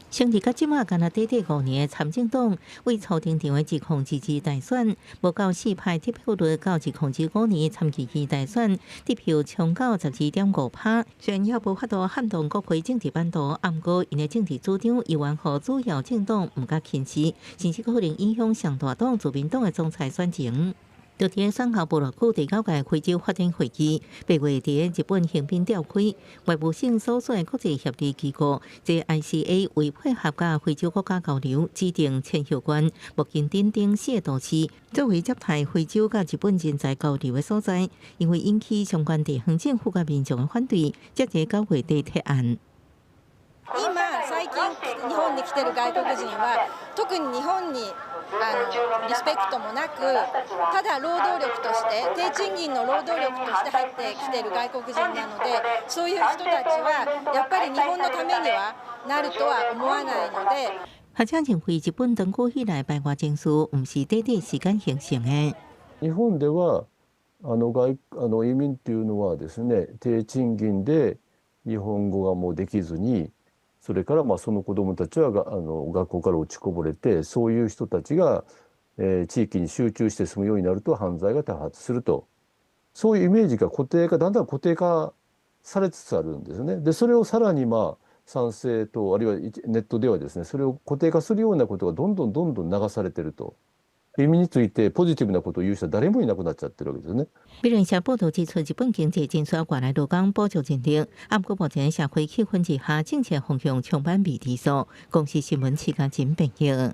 [SPEAKER 11] 成立到這馬，干焦短短5年的參政黨，為初登場的2022大選，無夠4%得票率，到2025年參議院大選得票衝到12.5%。雖然猶無法度撼動國會政治版圖，毋過𪜶的政治主張猶原予主要政黨毋敢輕視，甚至可能影響上大黨自民黨的總裁選情。就佇選後無偌久，第九屆非洲發展會議8月佇日本橫濱召開，外務省所屬的國際協力機構 JICA 為配合佮非洲國家交流，指定千葉縣幕間町等四個都市作為接待非洲佮日本人才交流的所在，因為引起相關地方政府佮民眾的反對，才佇9月底撤案。
[SPEAKER 21] 今最近日本に来てる外国人は特に日本にリスペクトもなく、ただ労働力として低賃金の労働力として入ってきている外国人なので、そういう人たちはやっぱり日本のためにはなるとは思わないので。
[SPEAKER 11] 學者認為，日本長久以來排外情緒，毋是短短時間形成的。
[SPEAKER 22] 日本ではあの外あの移民っていうのはですね、低賃金で日本語がもうできずに、それからまあその子どもたちはが学校から落ちこぼれて、そういう人たちが地域に集中して住むようになると犯罪が多発すると、そういうイメージが固定化だんだん固定化されつつあるんですね。でそれをさらにまあ参政党あるいはネットではですね、それを固定化するようなことがどんどんどんどん流されてると。移民についてポジティブなことを言う人は誰もいなくなっちゃってるわけですね。
[SPEAKER 11] 美聯社報道指出，日本經濟真需要外來勞工補助人力，毋過目前社會氣氛之下，政策方向充滿未知數。公視新聞徐嘉真編譯。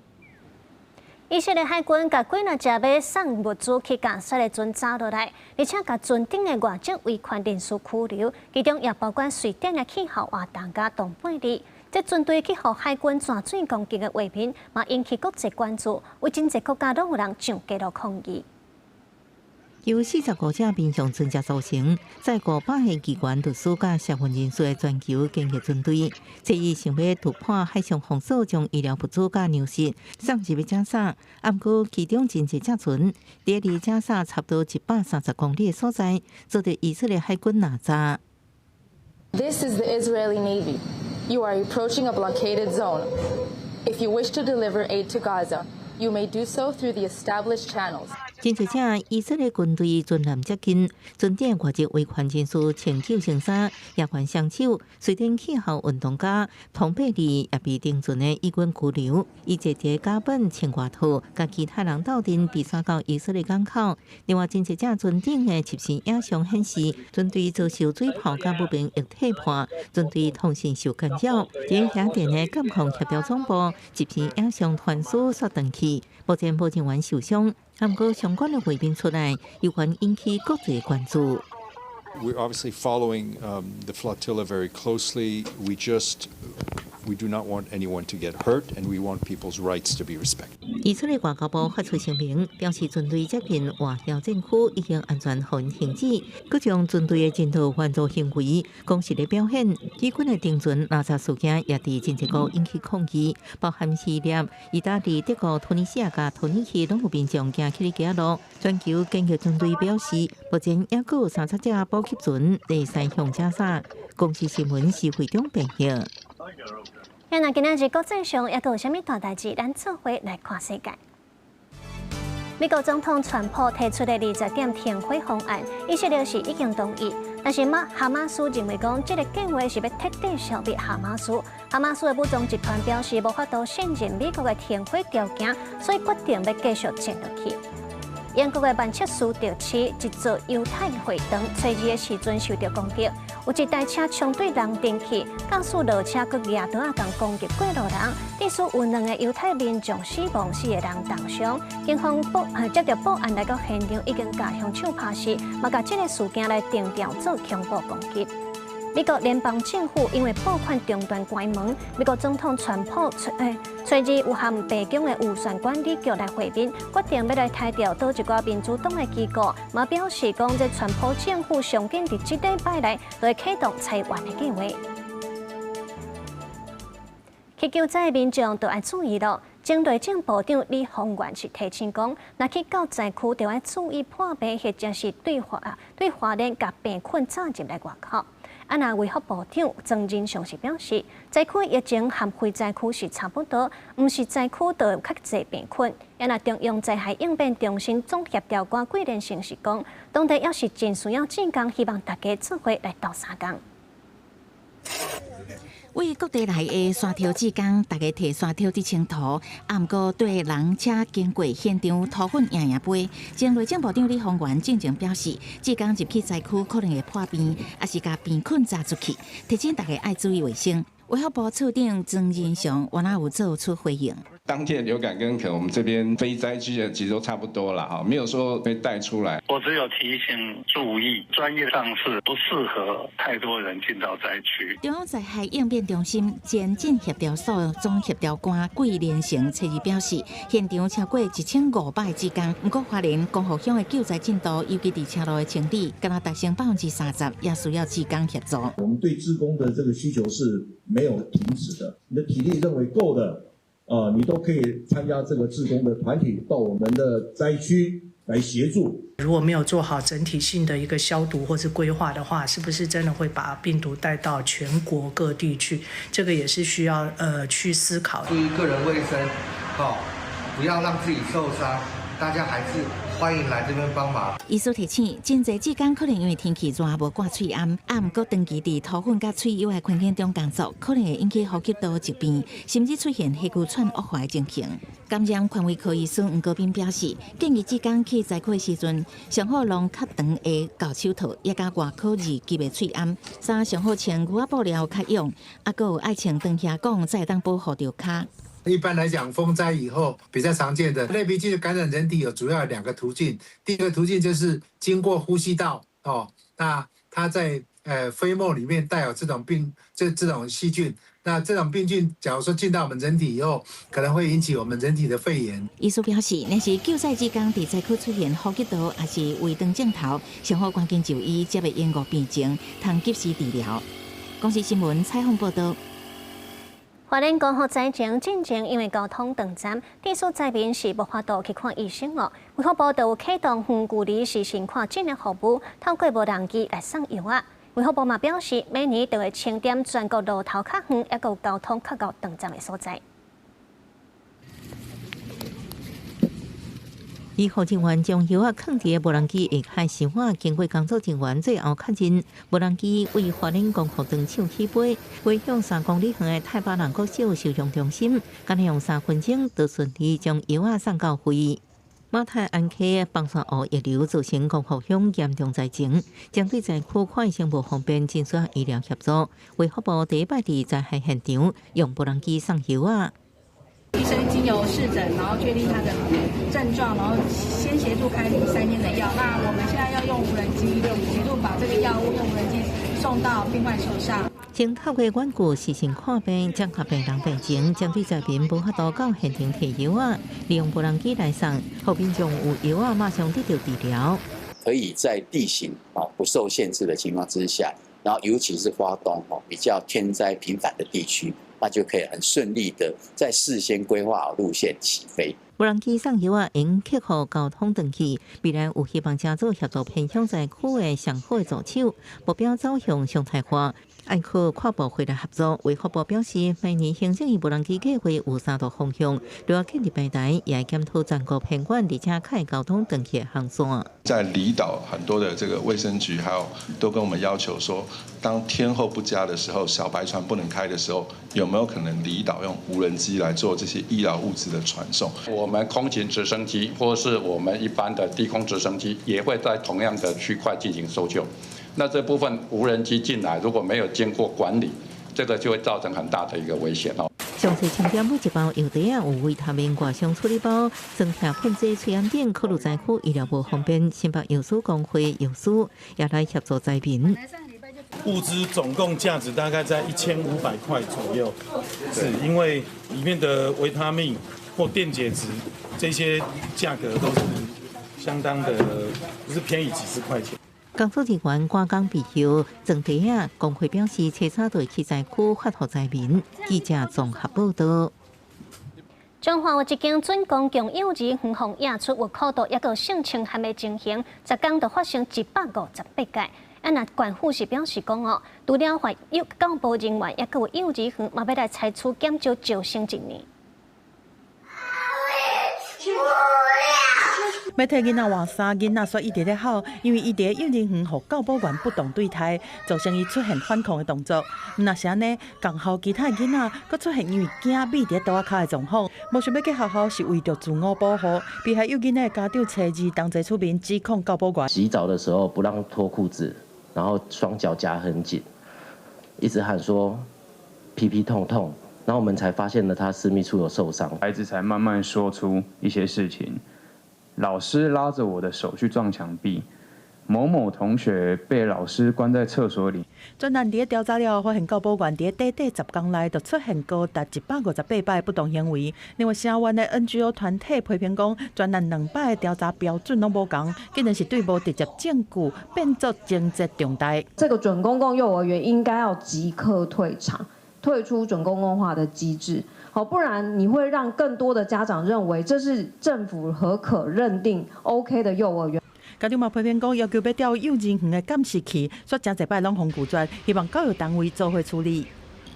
[SPEAKER 1] 以色列海軍共幾若隻欲送物資去加沙的船抓落來，而且共船頂的外籍維權人士拘留，其中也包括瑞典的氣候活動家董貝利。這船隊去予海軍泉水攻擊的畫面，嘛引起國際關注，有真濟國家攏有人上街頭抗議。
[SPEAKER 11] 由45隻民用船隻組成，載500個議員、律師佮社運人士的全球緊急船隊，這伊想欲突破海上封鎖，將醫療物資佮糧食送入去加沙。毋過其中真濟隻船，佇離加沙差不多130公里的所在，遭到以色列海軍攔查。
[SPEAKER 23] This is the Israeli Navy. You are approaching a blockaded zone. If you wish to deliver aid to Gaza, you may do so through the established channels.
[SPEAKER 11] 真濟隻以色列軍隊船艦接近，船頂外籍維權人士穿救生衫，也懸雙手。瑞典氣候運動家唐貝利也被登船的以軍拘留，伊坐佇甲板穿外套，佮其他人鬥陣被徙到以色列港口。另外，真濟隻船頂的攝像影像顯示，船隊遭受水炮佮不明液體彈，船隊通訊受干擾。佇雅典的監控協調總部，攝像影像傳輸煞斷去，目前無人員受傷。毋過相關的畫面出來，猶原引起國際關注。
[SPEAKER 8] We're obviously following the flotilla very closely. We just
[SPEAKER 2] We do not want anyone to get hurt, and we want people's rights to be respected.
[SPEAKER 11] 以色列外交部發出聲明，表示軍隊接近外交戰區已經完全予停止，閣將軍隊的人道援助行為講是咧表現。以軍的沉船垃圾事件也佇真濟國引起抗議，包含希臘、意大利、德國、突尼西亞佮土耳其攏有民眾行去街路。全球緊急軍隊表示，目前猶閣有30隻補給船佇西向加沙。公視新聞施會長編譯。
[SPEAKER 1] 那今仔日國際上猶閣有啥物大代誌？咱做伙來看世界。美國總統川普提出的20點停火方案，以色列是已經同意，但是嘛，哈馬斯認為講這个計畫是欲徹底消滅哈馬斯。哈馬斯的武裝集團表示無法度信任美國的停火條件，所以決定欲繼續戰落去。英國的曼徹斯特市一座猶太會堂，初二的時陣受到攻擊，有一台車衝對人停去，駕駛落車閣舉刀仔共攻擊過路人，致使有兩个猶太民眾死亡，四个人重傷。警方報接著報案來到現場，已經共兇手拍死，嘛共這个事件來定調做恐怖攻擊。美國聯邦政府因為撥款中斷關門，美國總統川普初二有和白宮的預算管理局來會面，決定欲來裁掉佗一寡民主黨的機構，嘛表示講這川普政府上緊佇這禮拜內就會啟動裁員的計畫。去救災的民眾就愛注意囉。前內政部長李鴻源是提醒講，若去到災區，就愛注意破病或者是對華對花蓮共病菌炸入來外口。啊，若衛福部長莊人祥是表示，災區疫情和非災區是差不多，毋是災區就有較濟病菌。啊，若中央災害應變中心總協調官桂連成是講，當地猶是真需要志工，希望大家做伙來鬥相共。
[SPEAKER 3] 為各地來的山挑志工，大家提山挑佇清塗，啊，毋過對人車經過現場塗粉贏贏飛。前內政部長李鴻源進前表示，志工入去災區可能會破病，抑是共病菌炸出去，提醒大家愛注意衛生。衛福部次長莊人祥原來有做出回應。
[SPEAKER 4] 當地的流感跟可能我們這邊非災區的其實都差不多啦，哈，沒有說被帶出來。
[SPEAKER 7] 我只有提醒注意，專業上是不適合太多人進到災區。
[SPEAKER 3] 中央災害應變中心前進協調所總協調官桂連成初二表示，現場超過1500個志工，毋過花蓮光復鄉的救災進度，尤其佇車路的清理，敢若達成30%，也需要志工協助。
[SPEAKER 9] 我們對志工的這個需求是沒有停止的，你的體力認為夠的，你都可以參加這個志工的團體到我們的災區來協助。
[SPEAKER 24] 如果沒有做好整體性的一個消毒或是規劃的話，是不是真的會把病毒帶到全國各地去？這個也是需要去思考。
[SPEAKER 25] 注意個人衛生，哦，不要讓自己受傷。大家還是歡迎來這邊幫忙。
[SPEAKER 3] 醫師提醒，真濟志工可能因為天氣熱無掛喙罨，啊，毋過長期佇塗粉佮喙藥的環境中工作，可能會引起呼吸道疾病，甚至出現氣氣喘惡化的情形。感染權威科醫師黃國斌表示，建議志工去災區的時陣，上好攏較長的厚手套，抑佮外科二級的喙罨，衫上好穿牛仔布料較勇，啊，閣有愛穿長靴管，才會當保護著跤。
[SPEAKER 26] 一般來講，風災以後比較常見的類鼻疽感染人體有主要兩個途徑。第一個途徑就是經過呼吸道哦，那它在飛沫裡面帶有這種病這種細菌，那這種病菌假如說進到我們人體以後，可能會引起我們人體的肺炎。
[SPEAKER 3] 醫師表示，若是救災志工佇災區出現呼吸道抑是胃腸症頭，上好趕緊就醫，才袂延誤病情，通及時治療。公視新聞採訪報道。
[SPEAKER 1] 花蓮光復災情進前因為交通斷站，致使災民是無法度去看醫生哦。衛福部就有啟動遠距離視訊看診的服務，透過無人機來送藥仔。衛福部嘛表示，每年都會清點全國路頭較遠，抑閣有交通較𠢕斷站的所在。
[SPEAKER 11] 醫護人員將藥仔囥佇無人機下跤收仔，經過工作人員最後確認，無人機為花蓮光復長廠起飛，飛向3公里遠的太巴塱國小收容中心，敢若用3分鐘就順利將藥仔送到位。馬太鞍溪崩山湖溢流造成光復鄉嚴重災情，針對災區看醫生無方便，真需要醫療協助。衛福部第一擺佇災害現場用無人機送藥仔。
[SPEAKER 29] 醫生經由視診，然後確定他的症狀，然後先協助開3天的藥。那我們現在要用無人機協助把這個藥物用無人機送到病患手上。
[SPEAKER 11] 先透過遠距視訊看病，整合病人病情，針對災民無法度到現場提藥仔，利用無人機來送，予民眾有藥仔馬上得到治療。
[SPEAKER 10] 可以在地形啊不受限制的情況之下，然後尤其是花東哦比較天災頻繁的地區，那就可以很順利的在事先規劃好路線起飛。
[SPEAKER 11] 無人機送藥仔，會克服交通斷氣，未來有希望成做協助偏鄉災區的上好的助手，目標走向常態化。愛靠跨部會來合作，衛福部表示，明年行政院無人機計劃有三大方向，除了建立平台，也會檢討全國偏遠而且較會交通斷氣的航線。
[SPEAKER 12] 在離島很多的這個衛生局，還有都跟我們要求說，當天候不佳的時候，小白船不能開的時候，有沒有可能離島用無人機來做這些醫療物資的傳送？
[SPEAKER 8] 我們空勤直升機或是我們一般的低空直升機，也會在同樣的區塊進行搜救。那這部分無人機進來，如果沒有經過管理，這個就會造成很大的一個危險哦。
[SPEAKER 11] 詳細清點每一包藥袋仔有維他命外傷處理包、酸痛噴劑、喙炎等，考慮災區醫療無方便，新北藥師公會藥師也來協助災民。
[SPEAKER 13] 物資總共價值大概在1500塊左右，是因為裡面的維他命或電解質這些價格都是相當的，不是便宜幾十塊錢。
[SPEAKER 11] 工作人員趕工備藥，裝袋仔，工會表示，初三就會去災區發予災民。記者綜合報道。
[SPEAKER 1] 彰化有一間準公共幼兒園予驗出有苦毒，抑閣性侵害的情形，十工就發生158擺。啊，若縣府是表示講哦，除了罰幼教保人員，抑閣有幼兒園嘛欲來採取減少招生一年。
[SPEAKER 6] 欲替囡仔換衫，囡仔煞一直咧哭，因為伊佇幼兒園予教保員不當對待，造成伊出現反抗的動作。若是按呢，仝校其他囡仔閣出現因為驚覕佇桌仔跤的狀況，無想欲去學校是為著自我保護。被害幼囡仔的家長初二同齊出面指控教保員。
[SPEAKER 14] 洗澡的時候不讓脫褲子，然後雙腳夾很緊，一直喊說屁屁痛痛，然後我們才發現了他私密處有受傷，
[SPEAKER 15] 孩子才慢慢說出一些事情。老師拉着我的手去撞牆壁，某某同學被老師關在廁所裡。
[SPEAKER 6] 專案佇咧調查了後，發現教保員佇咧短短10工內就出現高達158擺不當行為。另外，聲援的 NGO 團體批評講，專案2擺的調查標準攏無仝，竟然是對無直接證據變作情節重大。
[SPEAKER 16] 這個準公共幼兒園應該要即刻退場，退出準公共化的機制。好，不然你會讓更多的家長認為這是政府核可認定 OK 的幼兒園。
[SPEAKER 6] 家長嘛批評講，要求欲調幼兒園的監視器，煞誠濟擺攏予拒絕，希望教育單位做伙處理。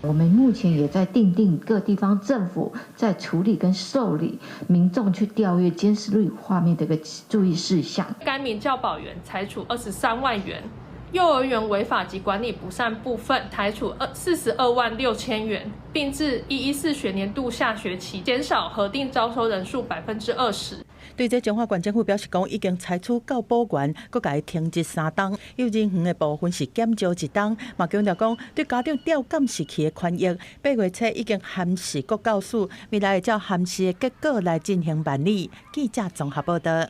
[SPEAKER 17] 我們目前也在訂定各地方政府在處理跟受理民眾去調閱監視錄畫面的一個注意事項。
[SPEAKER 27] 該名教保員裁處23萬元，幼兒園違法及管理不善部分裁處42萬6千元，並至114學年度下學期減少核定招收人數20%。
[SPEAKER 6] 對這彰化縣政府表示講，已經採取教保員，閣共伊停職3冬，幼兒園的部分是減招1冬，嘛強調講對家長調監視器的權益，8月初已經函示國教署，未來會照函示的結果來進行辦理。記者綜合報道。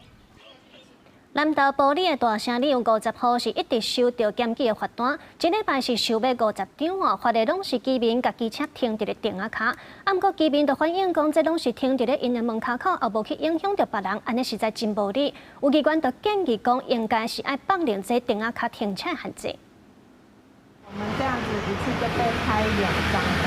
[SPEAKER 1] 南投埔里的大城里有50戶是一直收著檢舉的罰單，這禮拜是收欲50張哦，罰的攏是居民共機車停佇咧亭仔跤。啊，毋過居民就反映講，這攏是停佇咧𪜶的門跤口，也無去影響著別人，按呢實在真無理。有議員就建議講，應該是愛放寬這亭仔跤停車限制。
[SPEAKER 28] 我們這樣子一次就被開2張單，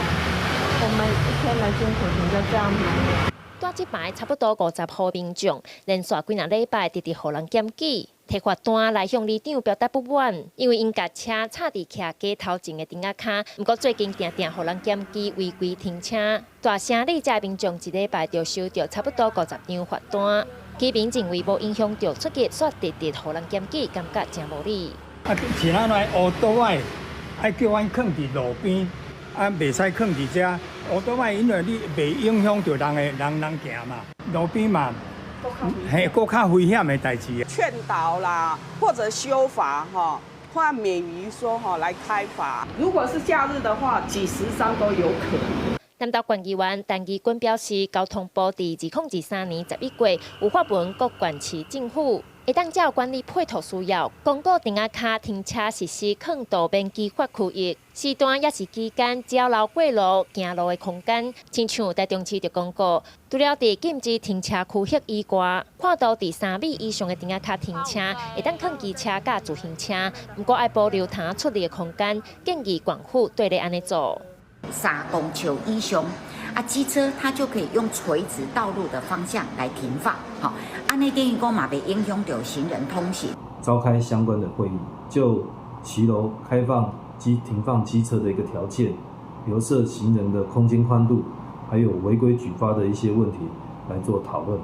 [SPEAKER 28] 我們一天的辛苦錢就這樣沒了。
[SPEAKER 19] 蹛這排差不多50戶民眾，連續幾若禮拜直直予人檢舉，提罰單來向里長表達不滿，因為𪜶共車插佇徛街頭前的亭仔跤，毋過最近定定予人檢舉違規停車。大城里遮民眾一禮拜就收著差不多50張罰單，居民認為無影響著出入，煞直直予人檢舉，感覺誠無理。
[SPEAKER 30] 啊，是按怎烏桌仔，愛叫阮囥佇路邊，啊，袂使囥佇遮。烏桌仔因為你袂影響著人的人人行嘛，路邊嘛，嘿，閣較危險的代誌。
[SPEAKER 31] 勸導啦，或者修法吼，或免於說吼來開罰。如果是假日的話，幾十張都有可能。
[SPEAKER 19] 南投縣議員陳義軍表示，交通部佇2023年11月有發文各縣市政府，
[SPEAKER 2] 會當照管理配套需要，公告亭仔跤停車實施囥道免機法區域，時段抑是期間，只要留過路、行路的空間。親像台中市就公告，除了佇禁止停車區域以外，看到佇3米以上的亭仔跤停車，會當囥機車佮自行車，毋過愛保留通出入的空間，建議縣府綴咧按呢做。
[SPEAKER 4] 3公尺以上。啊，機車它就可以用垂直道路的方向來停放，好，按呢等於講嘛袂影響著行人通行。
[SPEAKER 5] 召開相關的會議，就騎樓開放停放機車的一個條件，留設行人的空間寬度，還有違規舉發的一些問題來做討論。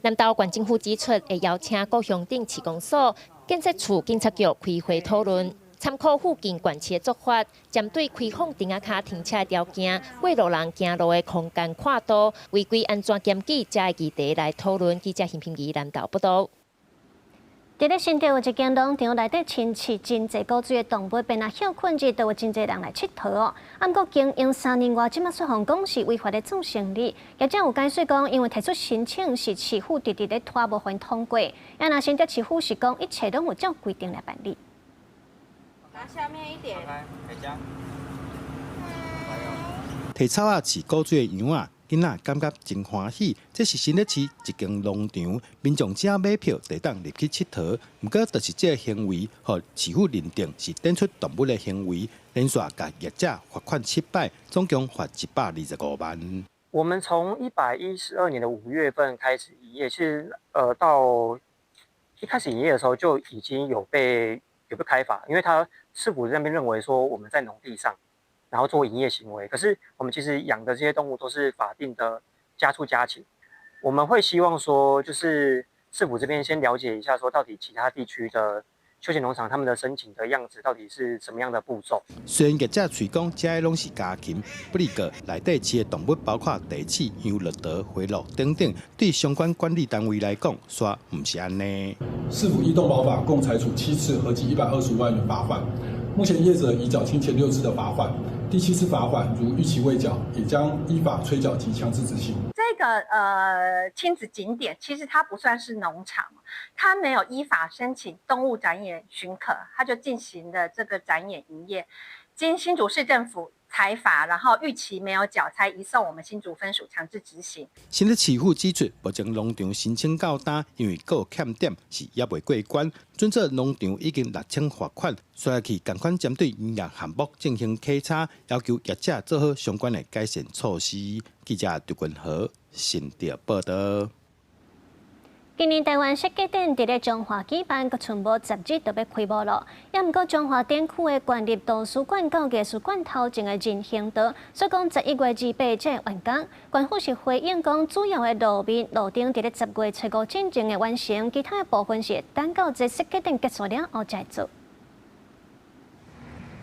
[SPEAKER 2] 南投縣政府指出，會邀請各鄉鎮市公所、建設處、警察局開會討論。參考附近縣市的做法，針對開放亭仔跤停車的條件、過路人行路的空間闊度、違規按怎檢舉，這議題來討論。記者陳品儀南投報導。
[SPEAKER 1] 佇咧新竹有一間農場內底，飼養真濟古錐的動物，變來歇睏日，都有真濟人來𨑨迌哦。啊，毋過經營3年外，這馬煞予人講是違法咧做生意。業者有解釋講，因為提出申請是市府直直咧拖無予𪜶通過，啊，若新竹市府是講一切攏有照規定來辦理。
[SPEAKER 28] 拿下面一點。
[SPEAKER 7] 提草仔飼古錐的羊仔，囡仔感覺真歡喜。這是新北市一間農場，民眾只要買票就當入去𨑨迌。毋過，就是這個行為，予市府認定是展出動物的行為，連續共業者罰款7擺，總共罰125萬。
[SPEAKER 9] 我們從112年的5月份開始營業，其實到一開始營業的時候就已經有被開罰，因為他市府那邊認為說我們在農地上，然後做營業行為，可是我們其實養的這些動物都是法定的家畜家禽，我們會希望說，就是市府這邊先了解一下，說到底其他地區的休閒農場他們的申請的樣子到底是什麼樣的步驟。
[SPEAKER 7] 雖然業者喙講這个攏是家禽，不過內底飼的動物包括地鼠、羊、駱駝、灰鹿等等，對相關管理單位來講，煞毋是按呢。
[SPEAKER 12] 市府依動保法共裁處7次，合計125萬元罰款。目前業者已繳清前6次的罰款，第七次罰款如逾期未繳，也將依法催繳及強制執行。
[SPEAKER 18] 這個親子景點其實它不算是農場，它沒有依法申請動物展演許可，它就進行了這個展演營業。經新竹市政府裁罰，然後逾期沒有繳，才移送我們新竹分署強制執行。
[SPEAKER 7] 新竹市府指出，目前農場申請到今，因為閣有欠點是猶未過關，準則農場已經勒清罰款，煞去仝款針對營業項目進行稽查，要求業者做好相關的改善措施。記者劉君和新竹報導。
[SPEAKER 1] 今年台灣設計展佇咧彰化舉辦，閣賰無10日就欲開幕囉。也毋過彰化展區的縣立圖書館佮藝術館頭前的人行道，煞講11月28才會完工。縣府是回應講，主要的路面路燈佇咧10月初5進前會完成，其他的部分是等到這設計展結束了後才做。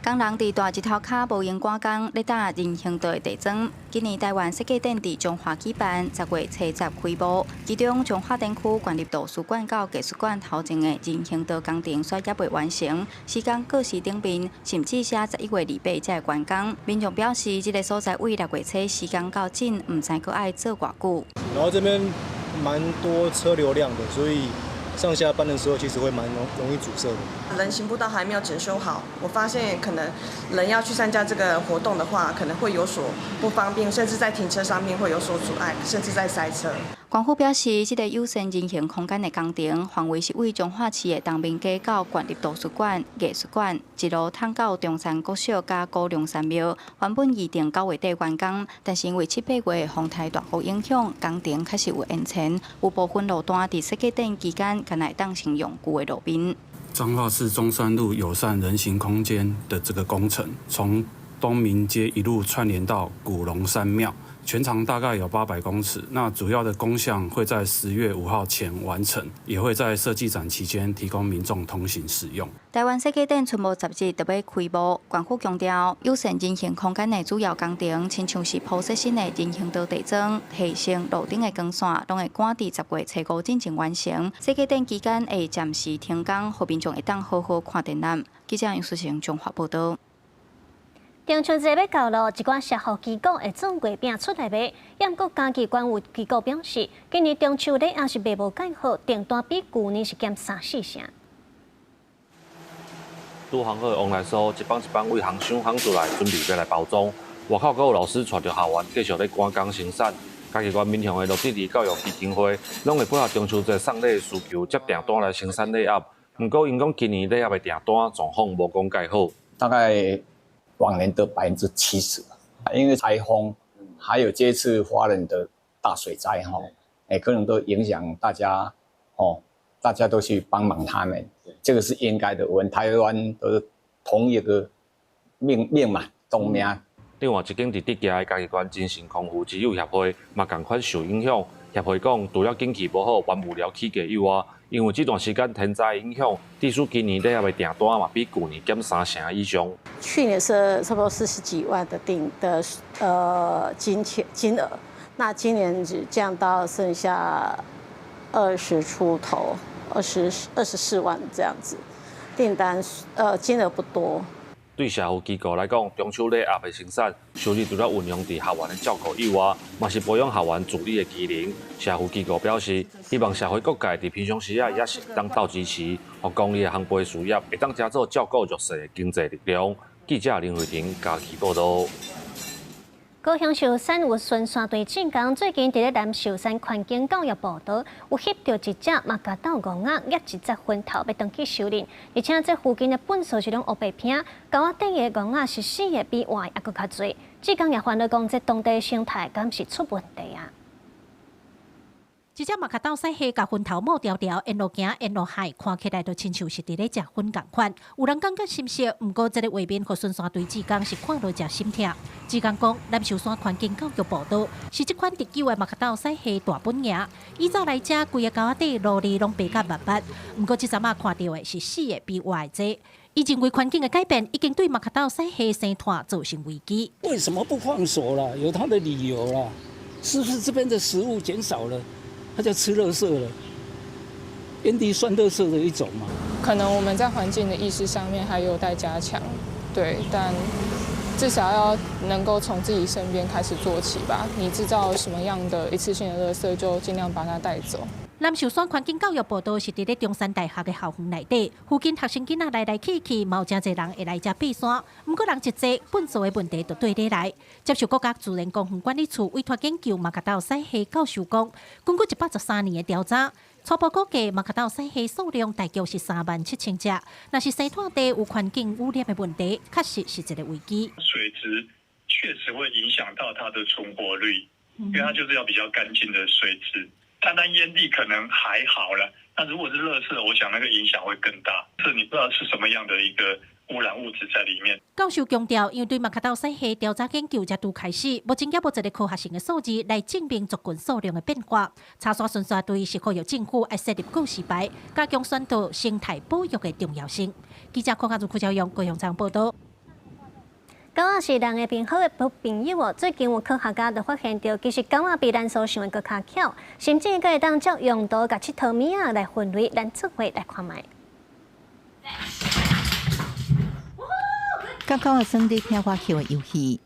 [SPEAKER 20] 工人佇大日頭跤無閒趕工，咧打人行道的地磚。今年台灣設計展佇彰化舉辦，10月初10開幕。其中彰化展區縣立圖書館佮藝術館頭前的人行道工程煞猶未完成，時間過時頂面，甚至寫11月28才會完工。民眾表示，這個所在對6月初時間較緊，毋知閣愛做偌久。
[SPEAKER 21] 然後這邊蠻多車流量的，所以上下班的時候其實會蠻容易阻塞的。
[SPEAKER 22] 人行步道還沒有整修好，我發現可能人要去參加這個活動的話，可能會有所不方便，甚至在停車上面會有所阻礙，甚至在塞車。
[SPEAKER 20] 縣府表示，這個友善人行空間的工程範圍是對彰化市的東明街到縣立圖書館、藝術館，一路通到中山國小佮古龍山廟。原本預定9月底完工，但是因為7、8月風台大雨影響，工程確實有延遲。有部分路段佇設計展期間，敢若會當先用舊的路面。
[SPEAKER 23] 彰化市中山路友善人行空間的這個工程，從東明街一路串聯到古龍山廟。全長大概有800公尺，那主要的工項會在10月5號前完成，也會在設計展期間提供民眾通行使用。
[SPEAKER 20] 台灣設計展賰無10日就欲開幕，縣府強調，友善人行空間的主要工程，親像是鋪設新的人行道地磚、提升路頂的光線，攏會趕佇10月初5進前完成。設計展期間會暫時停工，予民眾會當好好看展覽。記者楊淑成彰化報導。
[SPEAKER 1] 中秋節欲到囉，一寡社福機構會做月餅出來賣。毋過嘉義縣有機構表示，今年中秋禮盒是賣無蓋好，訂單比舊年是減三四成。
[SPEAKER 3] 拄烘好的黃梨酥，一枋一枋對烘箱烘出來，準備欲來包裝。外口閣有老師帶著學員繼續咧趕工生產。嘉義縣民雄的樂智兒教育基金會，攏會配合中秋節送禮的需求，接訂單來生產禮盒。毋過，𪜶講今年禮盒的訂單狀況無講蓋好，
[SPEAKER 8] 大概往年的70%，因為颱風，還有這次花蓮的大水災，哈，可能都影響大家，哦，大家都去幫忙他們，這個是應該的。我們台灣都是同一個命命嘛，同命。
[SPEAKER 3] 另外一間佇竹崎的嘉義縣精神康復之友協會嘛仝款受影響。協會講，除了景氣無好、原物料起價以外，因為這段時間天災影響，致使今年禮盒的訂單嘛比舊年減三成以上。
[SPEAKER 10] 去年是差不多40幾萬的訂的金錢金額，那今年只降到剩下20出頭，24萬這樣子，訂單金額不多。
[SPEAKER 3] 對社福機構來講，中秋禮盒的生產收入除了運用佇學員的照顧以外，嘛是培養學員自理的機能。社福機構表示，希望社會各界佇平常時仔也是會當鬥支持，予公益的烘焙事業會當成做照顧弱勢的經濟力量。記者林慧婷嘉義報導。
[SPEAKER 1] 高雄壽山有巡山隊志工，最近佇咧南壽山環境教育步道，有翕著一隻馬腳鬥雁仔，攑一隻糞頭欲轉去收恁，而且這附近的糞埽是攏烏白片，溝仔底的雁仔是死的比活的猶閣較濟。志工也煩惱講，這當地生態敢是出問題啊？
[SPEAKER 11] 這隻馬腳鬥屎蝦共糞頭抹牢牢，沿路行沿路害，看起來就親像是佇咧食糞仝款。有人感覺心澀，毋過這个畫面予巡山隊志工是看落誠心疼。志工講，南壽山環境教育步道是這款特有的馬腳鬥屎蝦大本營，以早來遮規个溝仔底蘆薙攏白甲密密，毋過這陣仔看著的是死的比活的濟。伊認為環境的改變已經對馬腳鬥屎蝦生態造成危機。
[SPEAKER 13] 為什麼不放手啦？有他的理由啦，是不是這邊的食物減少了？他就吃垃圾了，煙蒂算垃圾的一種嘛。
[SPEAKER 14] 可能我們在環境的意識上面還有待加強，對，但至少要能夠從自己身邊開始做起吧。你製造什麼樣的一次性的垃圾，就盡量把它帶走。
[SPEAKER 11] 南壽山環境教育步道是佇咧中山大學的校園內底，附近學生囡仔來來去去，嘛有誠濟人會來遮爬山。毋過人一濟，糞埽的問題就綴咧來。接受國家自然公園管理處委託研究馬腳鬥屎蝦教授講，根據113年的調查，初步估計馬腳鬥屎蝦數量大約是3萬7千隻。若是生態地有環境污染的問題，確實是一個危機。
[SPEAKER 15] 水質確實會影響到它的存活率，因為它就是要比較乾淨的水質。單單煙蒂可能還好了，那如果是垃圾，我想那個影響會更大。是你不知道是什麼樣的一個污染物質在裡面。
[SPEAKER 11] 教授強調，因為對馬腳鬥屎蝦調查研究才拄開始，目前猶無一個科學性的數字來證明族群數量的變化。柴山巡山隊是呼籲政府愛設立告示牌，加強宣導生態保育的重要性。記者柯家如、柯昭勇高雄場報導。
[SPEAKER 1] 狗仔是人的朋好的朋友哦。最近有科學家就發現著，其實狗仔比咱所想的閣較巧，甚至閣會當照用途共𨑨迌物仔來分類，咱做伙來看覓。
[SPEAKER 24] 佮狗仔耍咧聽我叫的遊戲。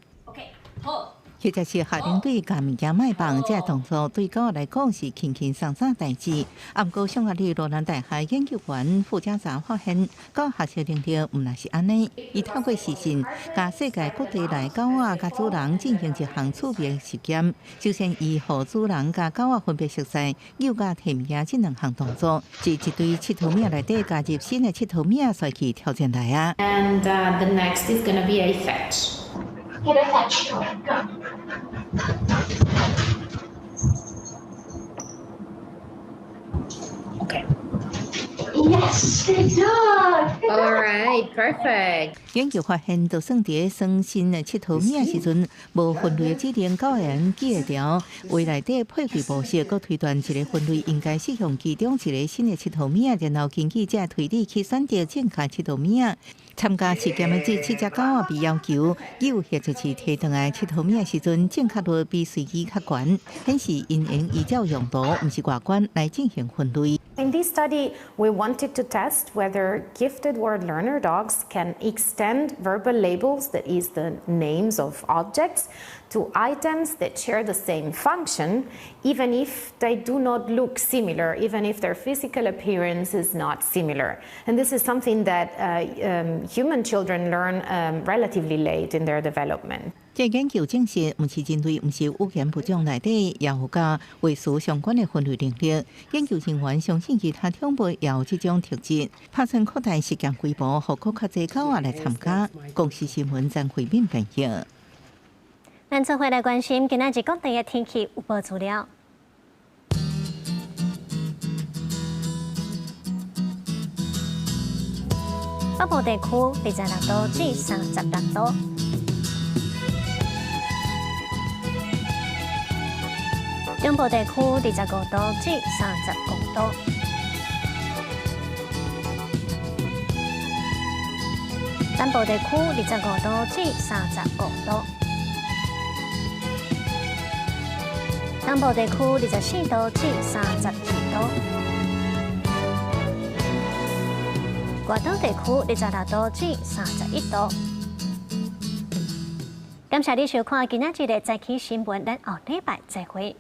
[SPEAKER 24] 或者是學生隊共物件賣放，這個動作對狗來講是輕輕鬆鬆代誌。啊，毋過匈牙利羅蘭大學研究員傅家澤發現，狗學習能力毋但是按呢。伊透過視訊，共世界各地來狗仔佮主人進行一項趣味實驗。首先，伊予主人佮狗仔分別熟似遛佮提物件這兩項動作，佇一堆𨑨迌物仔內底加入新的𨑨迌物仔，煞去挑戰來啊。
[SPEAKER 25] And the next is gonna be a fetch. Get a fetch. Go. Okay. Yes, good dog.
[SPEAKER 24] All right, perfect. 研究發現，就算佇咧耍新的𨑨迌物仔時陣，無分類的指令，狗會用記會牢。話內底配對模式，閣推斷一个分類應該適用其中一个新的𨑨迌物仔，然後根據這推理去選擇正確𨑨迌物仔。參加實驗的這七隻狗仔被要求遛或者是提轉來𨑨迌物仔時陣，正確率比隨機較懸，顯示𪜶會依照用途，毋是外觀來進行分類。
[SPEAKER 4] In this study, we wanted to test whether gifted word learner dogs can extend verbal labels, that is, the names of objects, to items that share the same function, even if they do not look similar, even if their physical appearance is not similar. And this is something that human children learn relatively late in their development.
[SPEAKER 24] 這研究證實，毋是人類，毋是語言物種內底，也有佮畫詞相關的分類能力。研究人員相信其他寵物也有這種特質，拍算擴大實驗規模，予閣較濟狗仔來參加。公視新聞張惠敏編譯。
[SPEAKER 1] 咱做伙來關心今仔日各地的天氣預報資料。北部地區26度至36度。中部地區25度至35度。南部地區25度至35度。東部地區24度至32度。外島地區26度至31度。感謝你收看今仔日的早起新聞，咱後禮拜再會。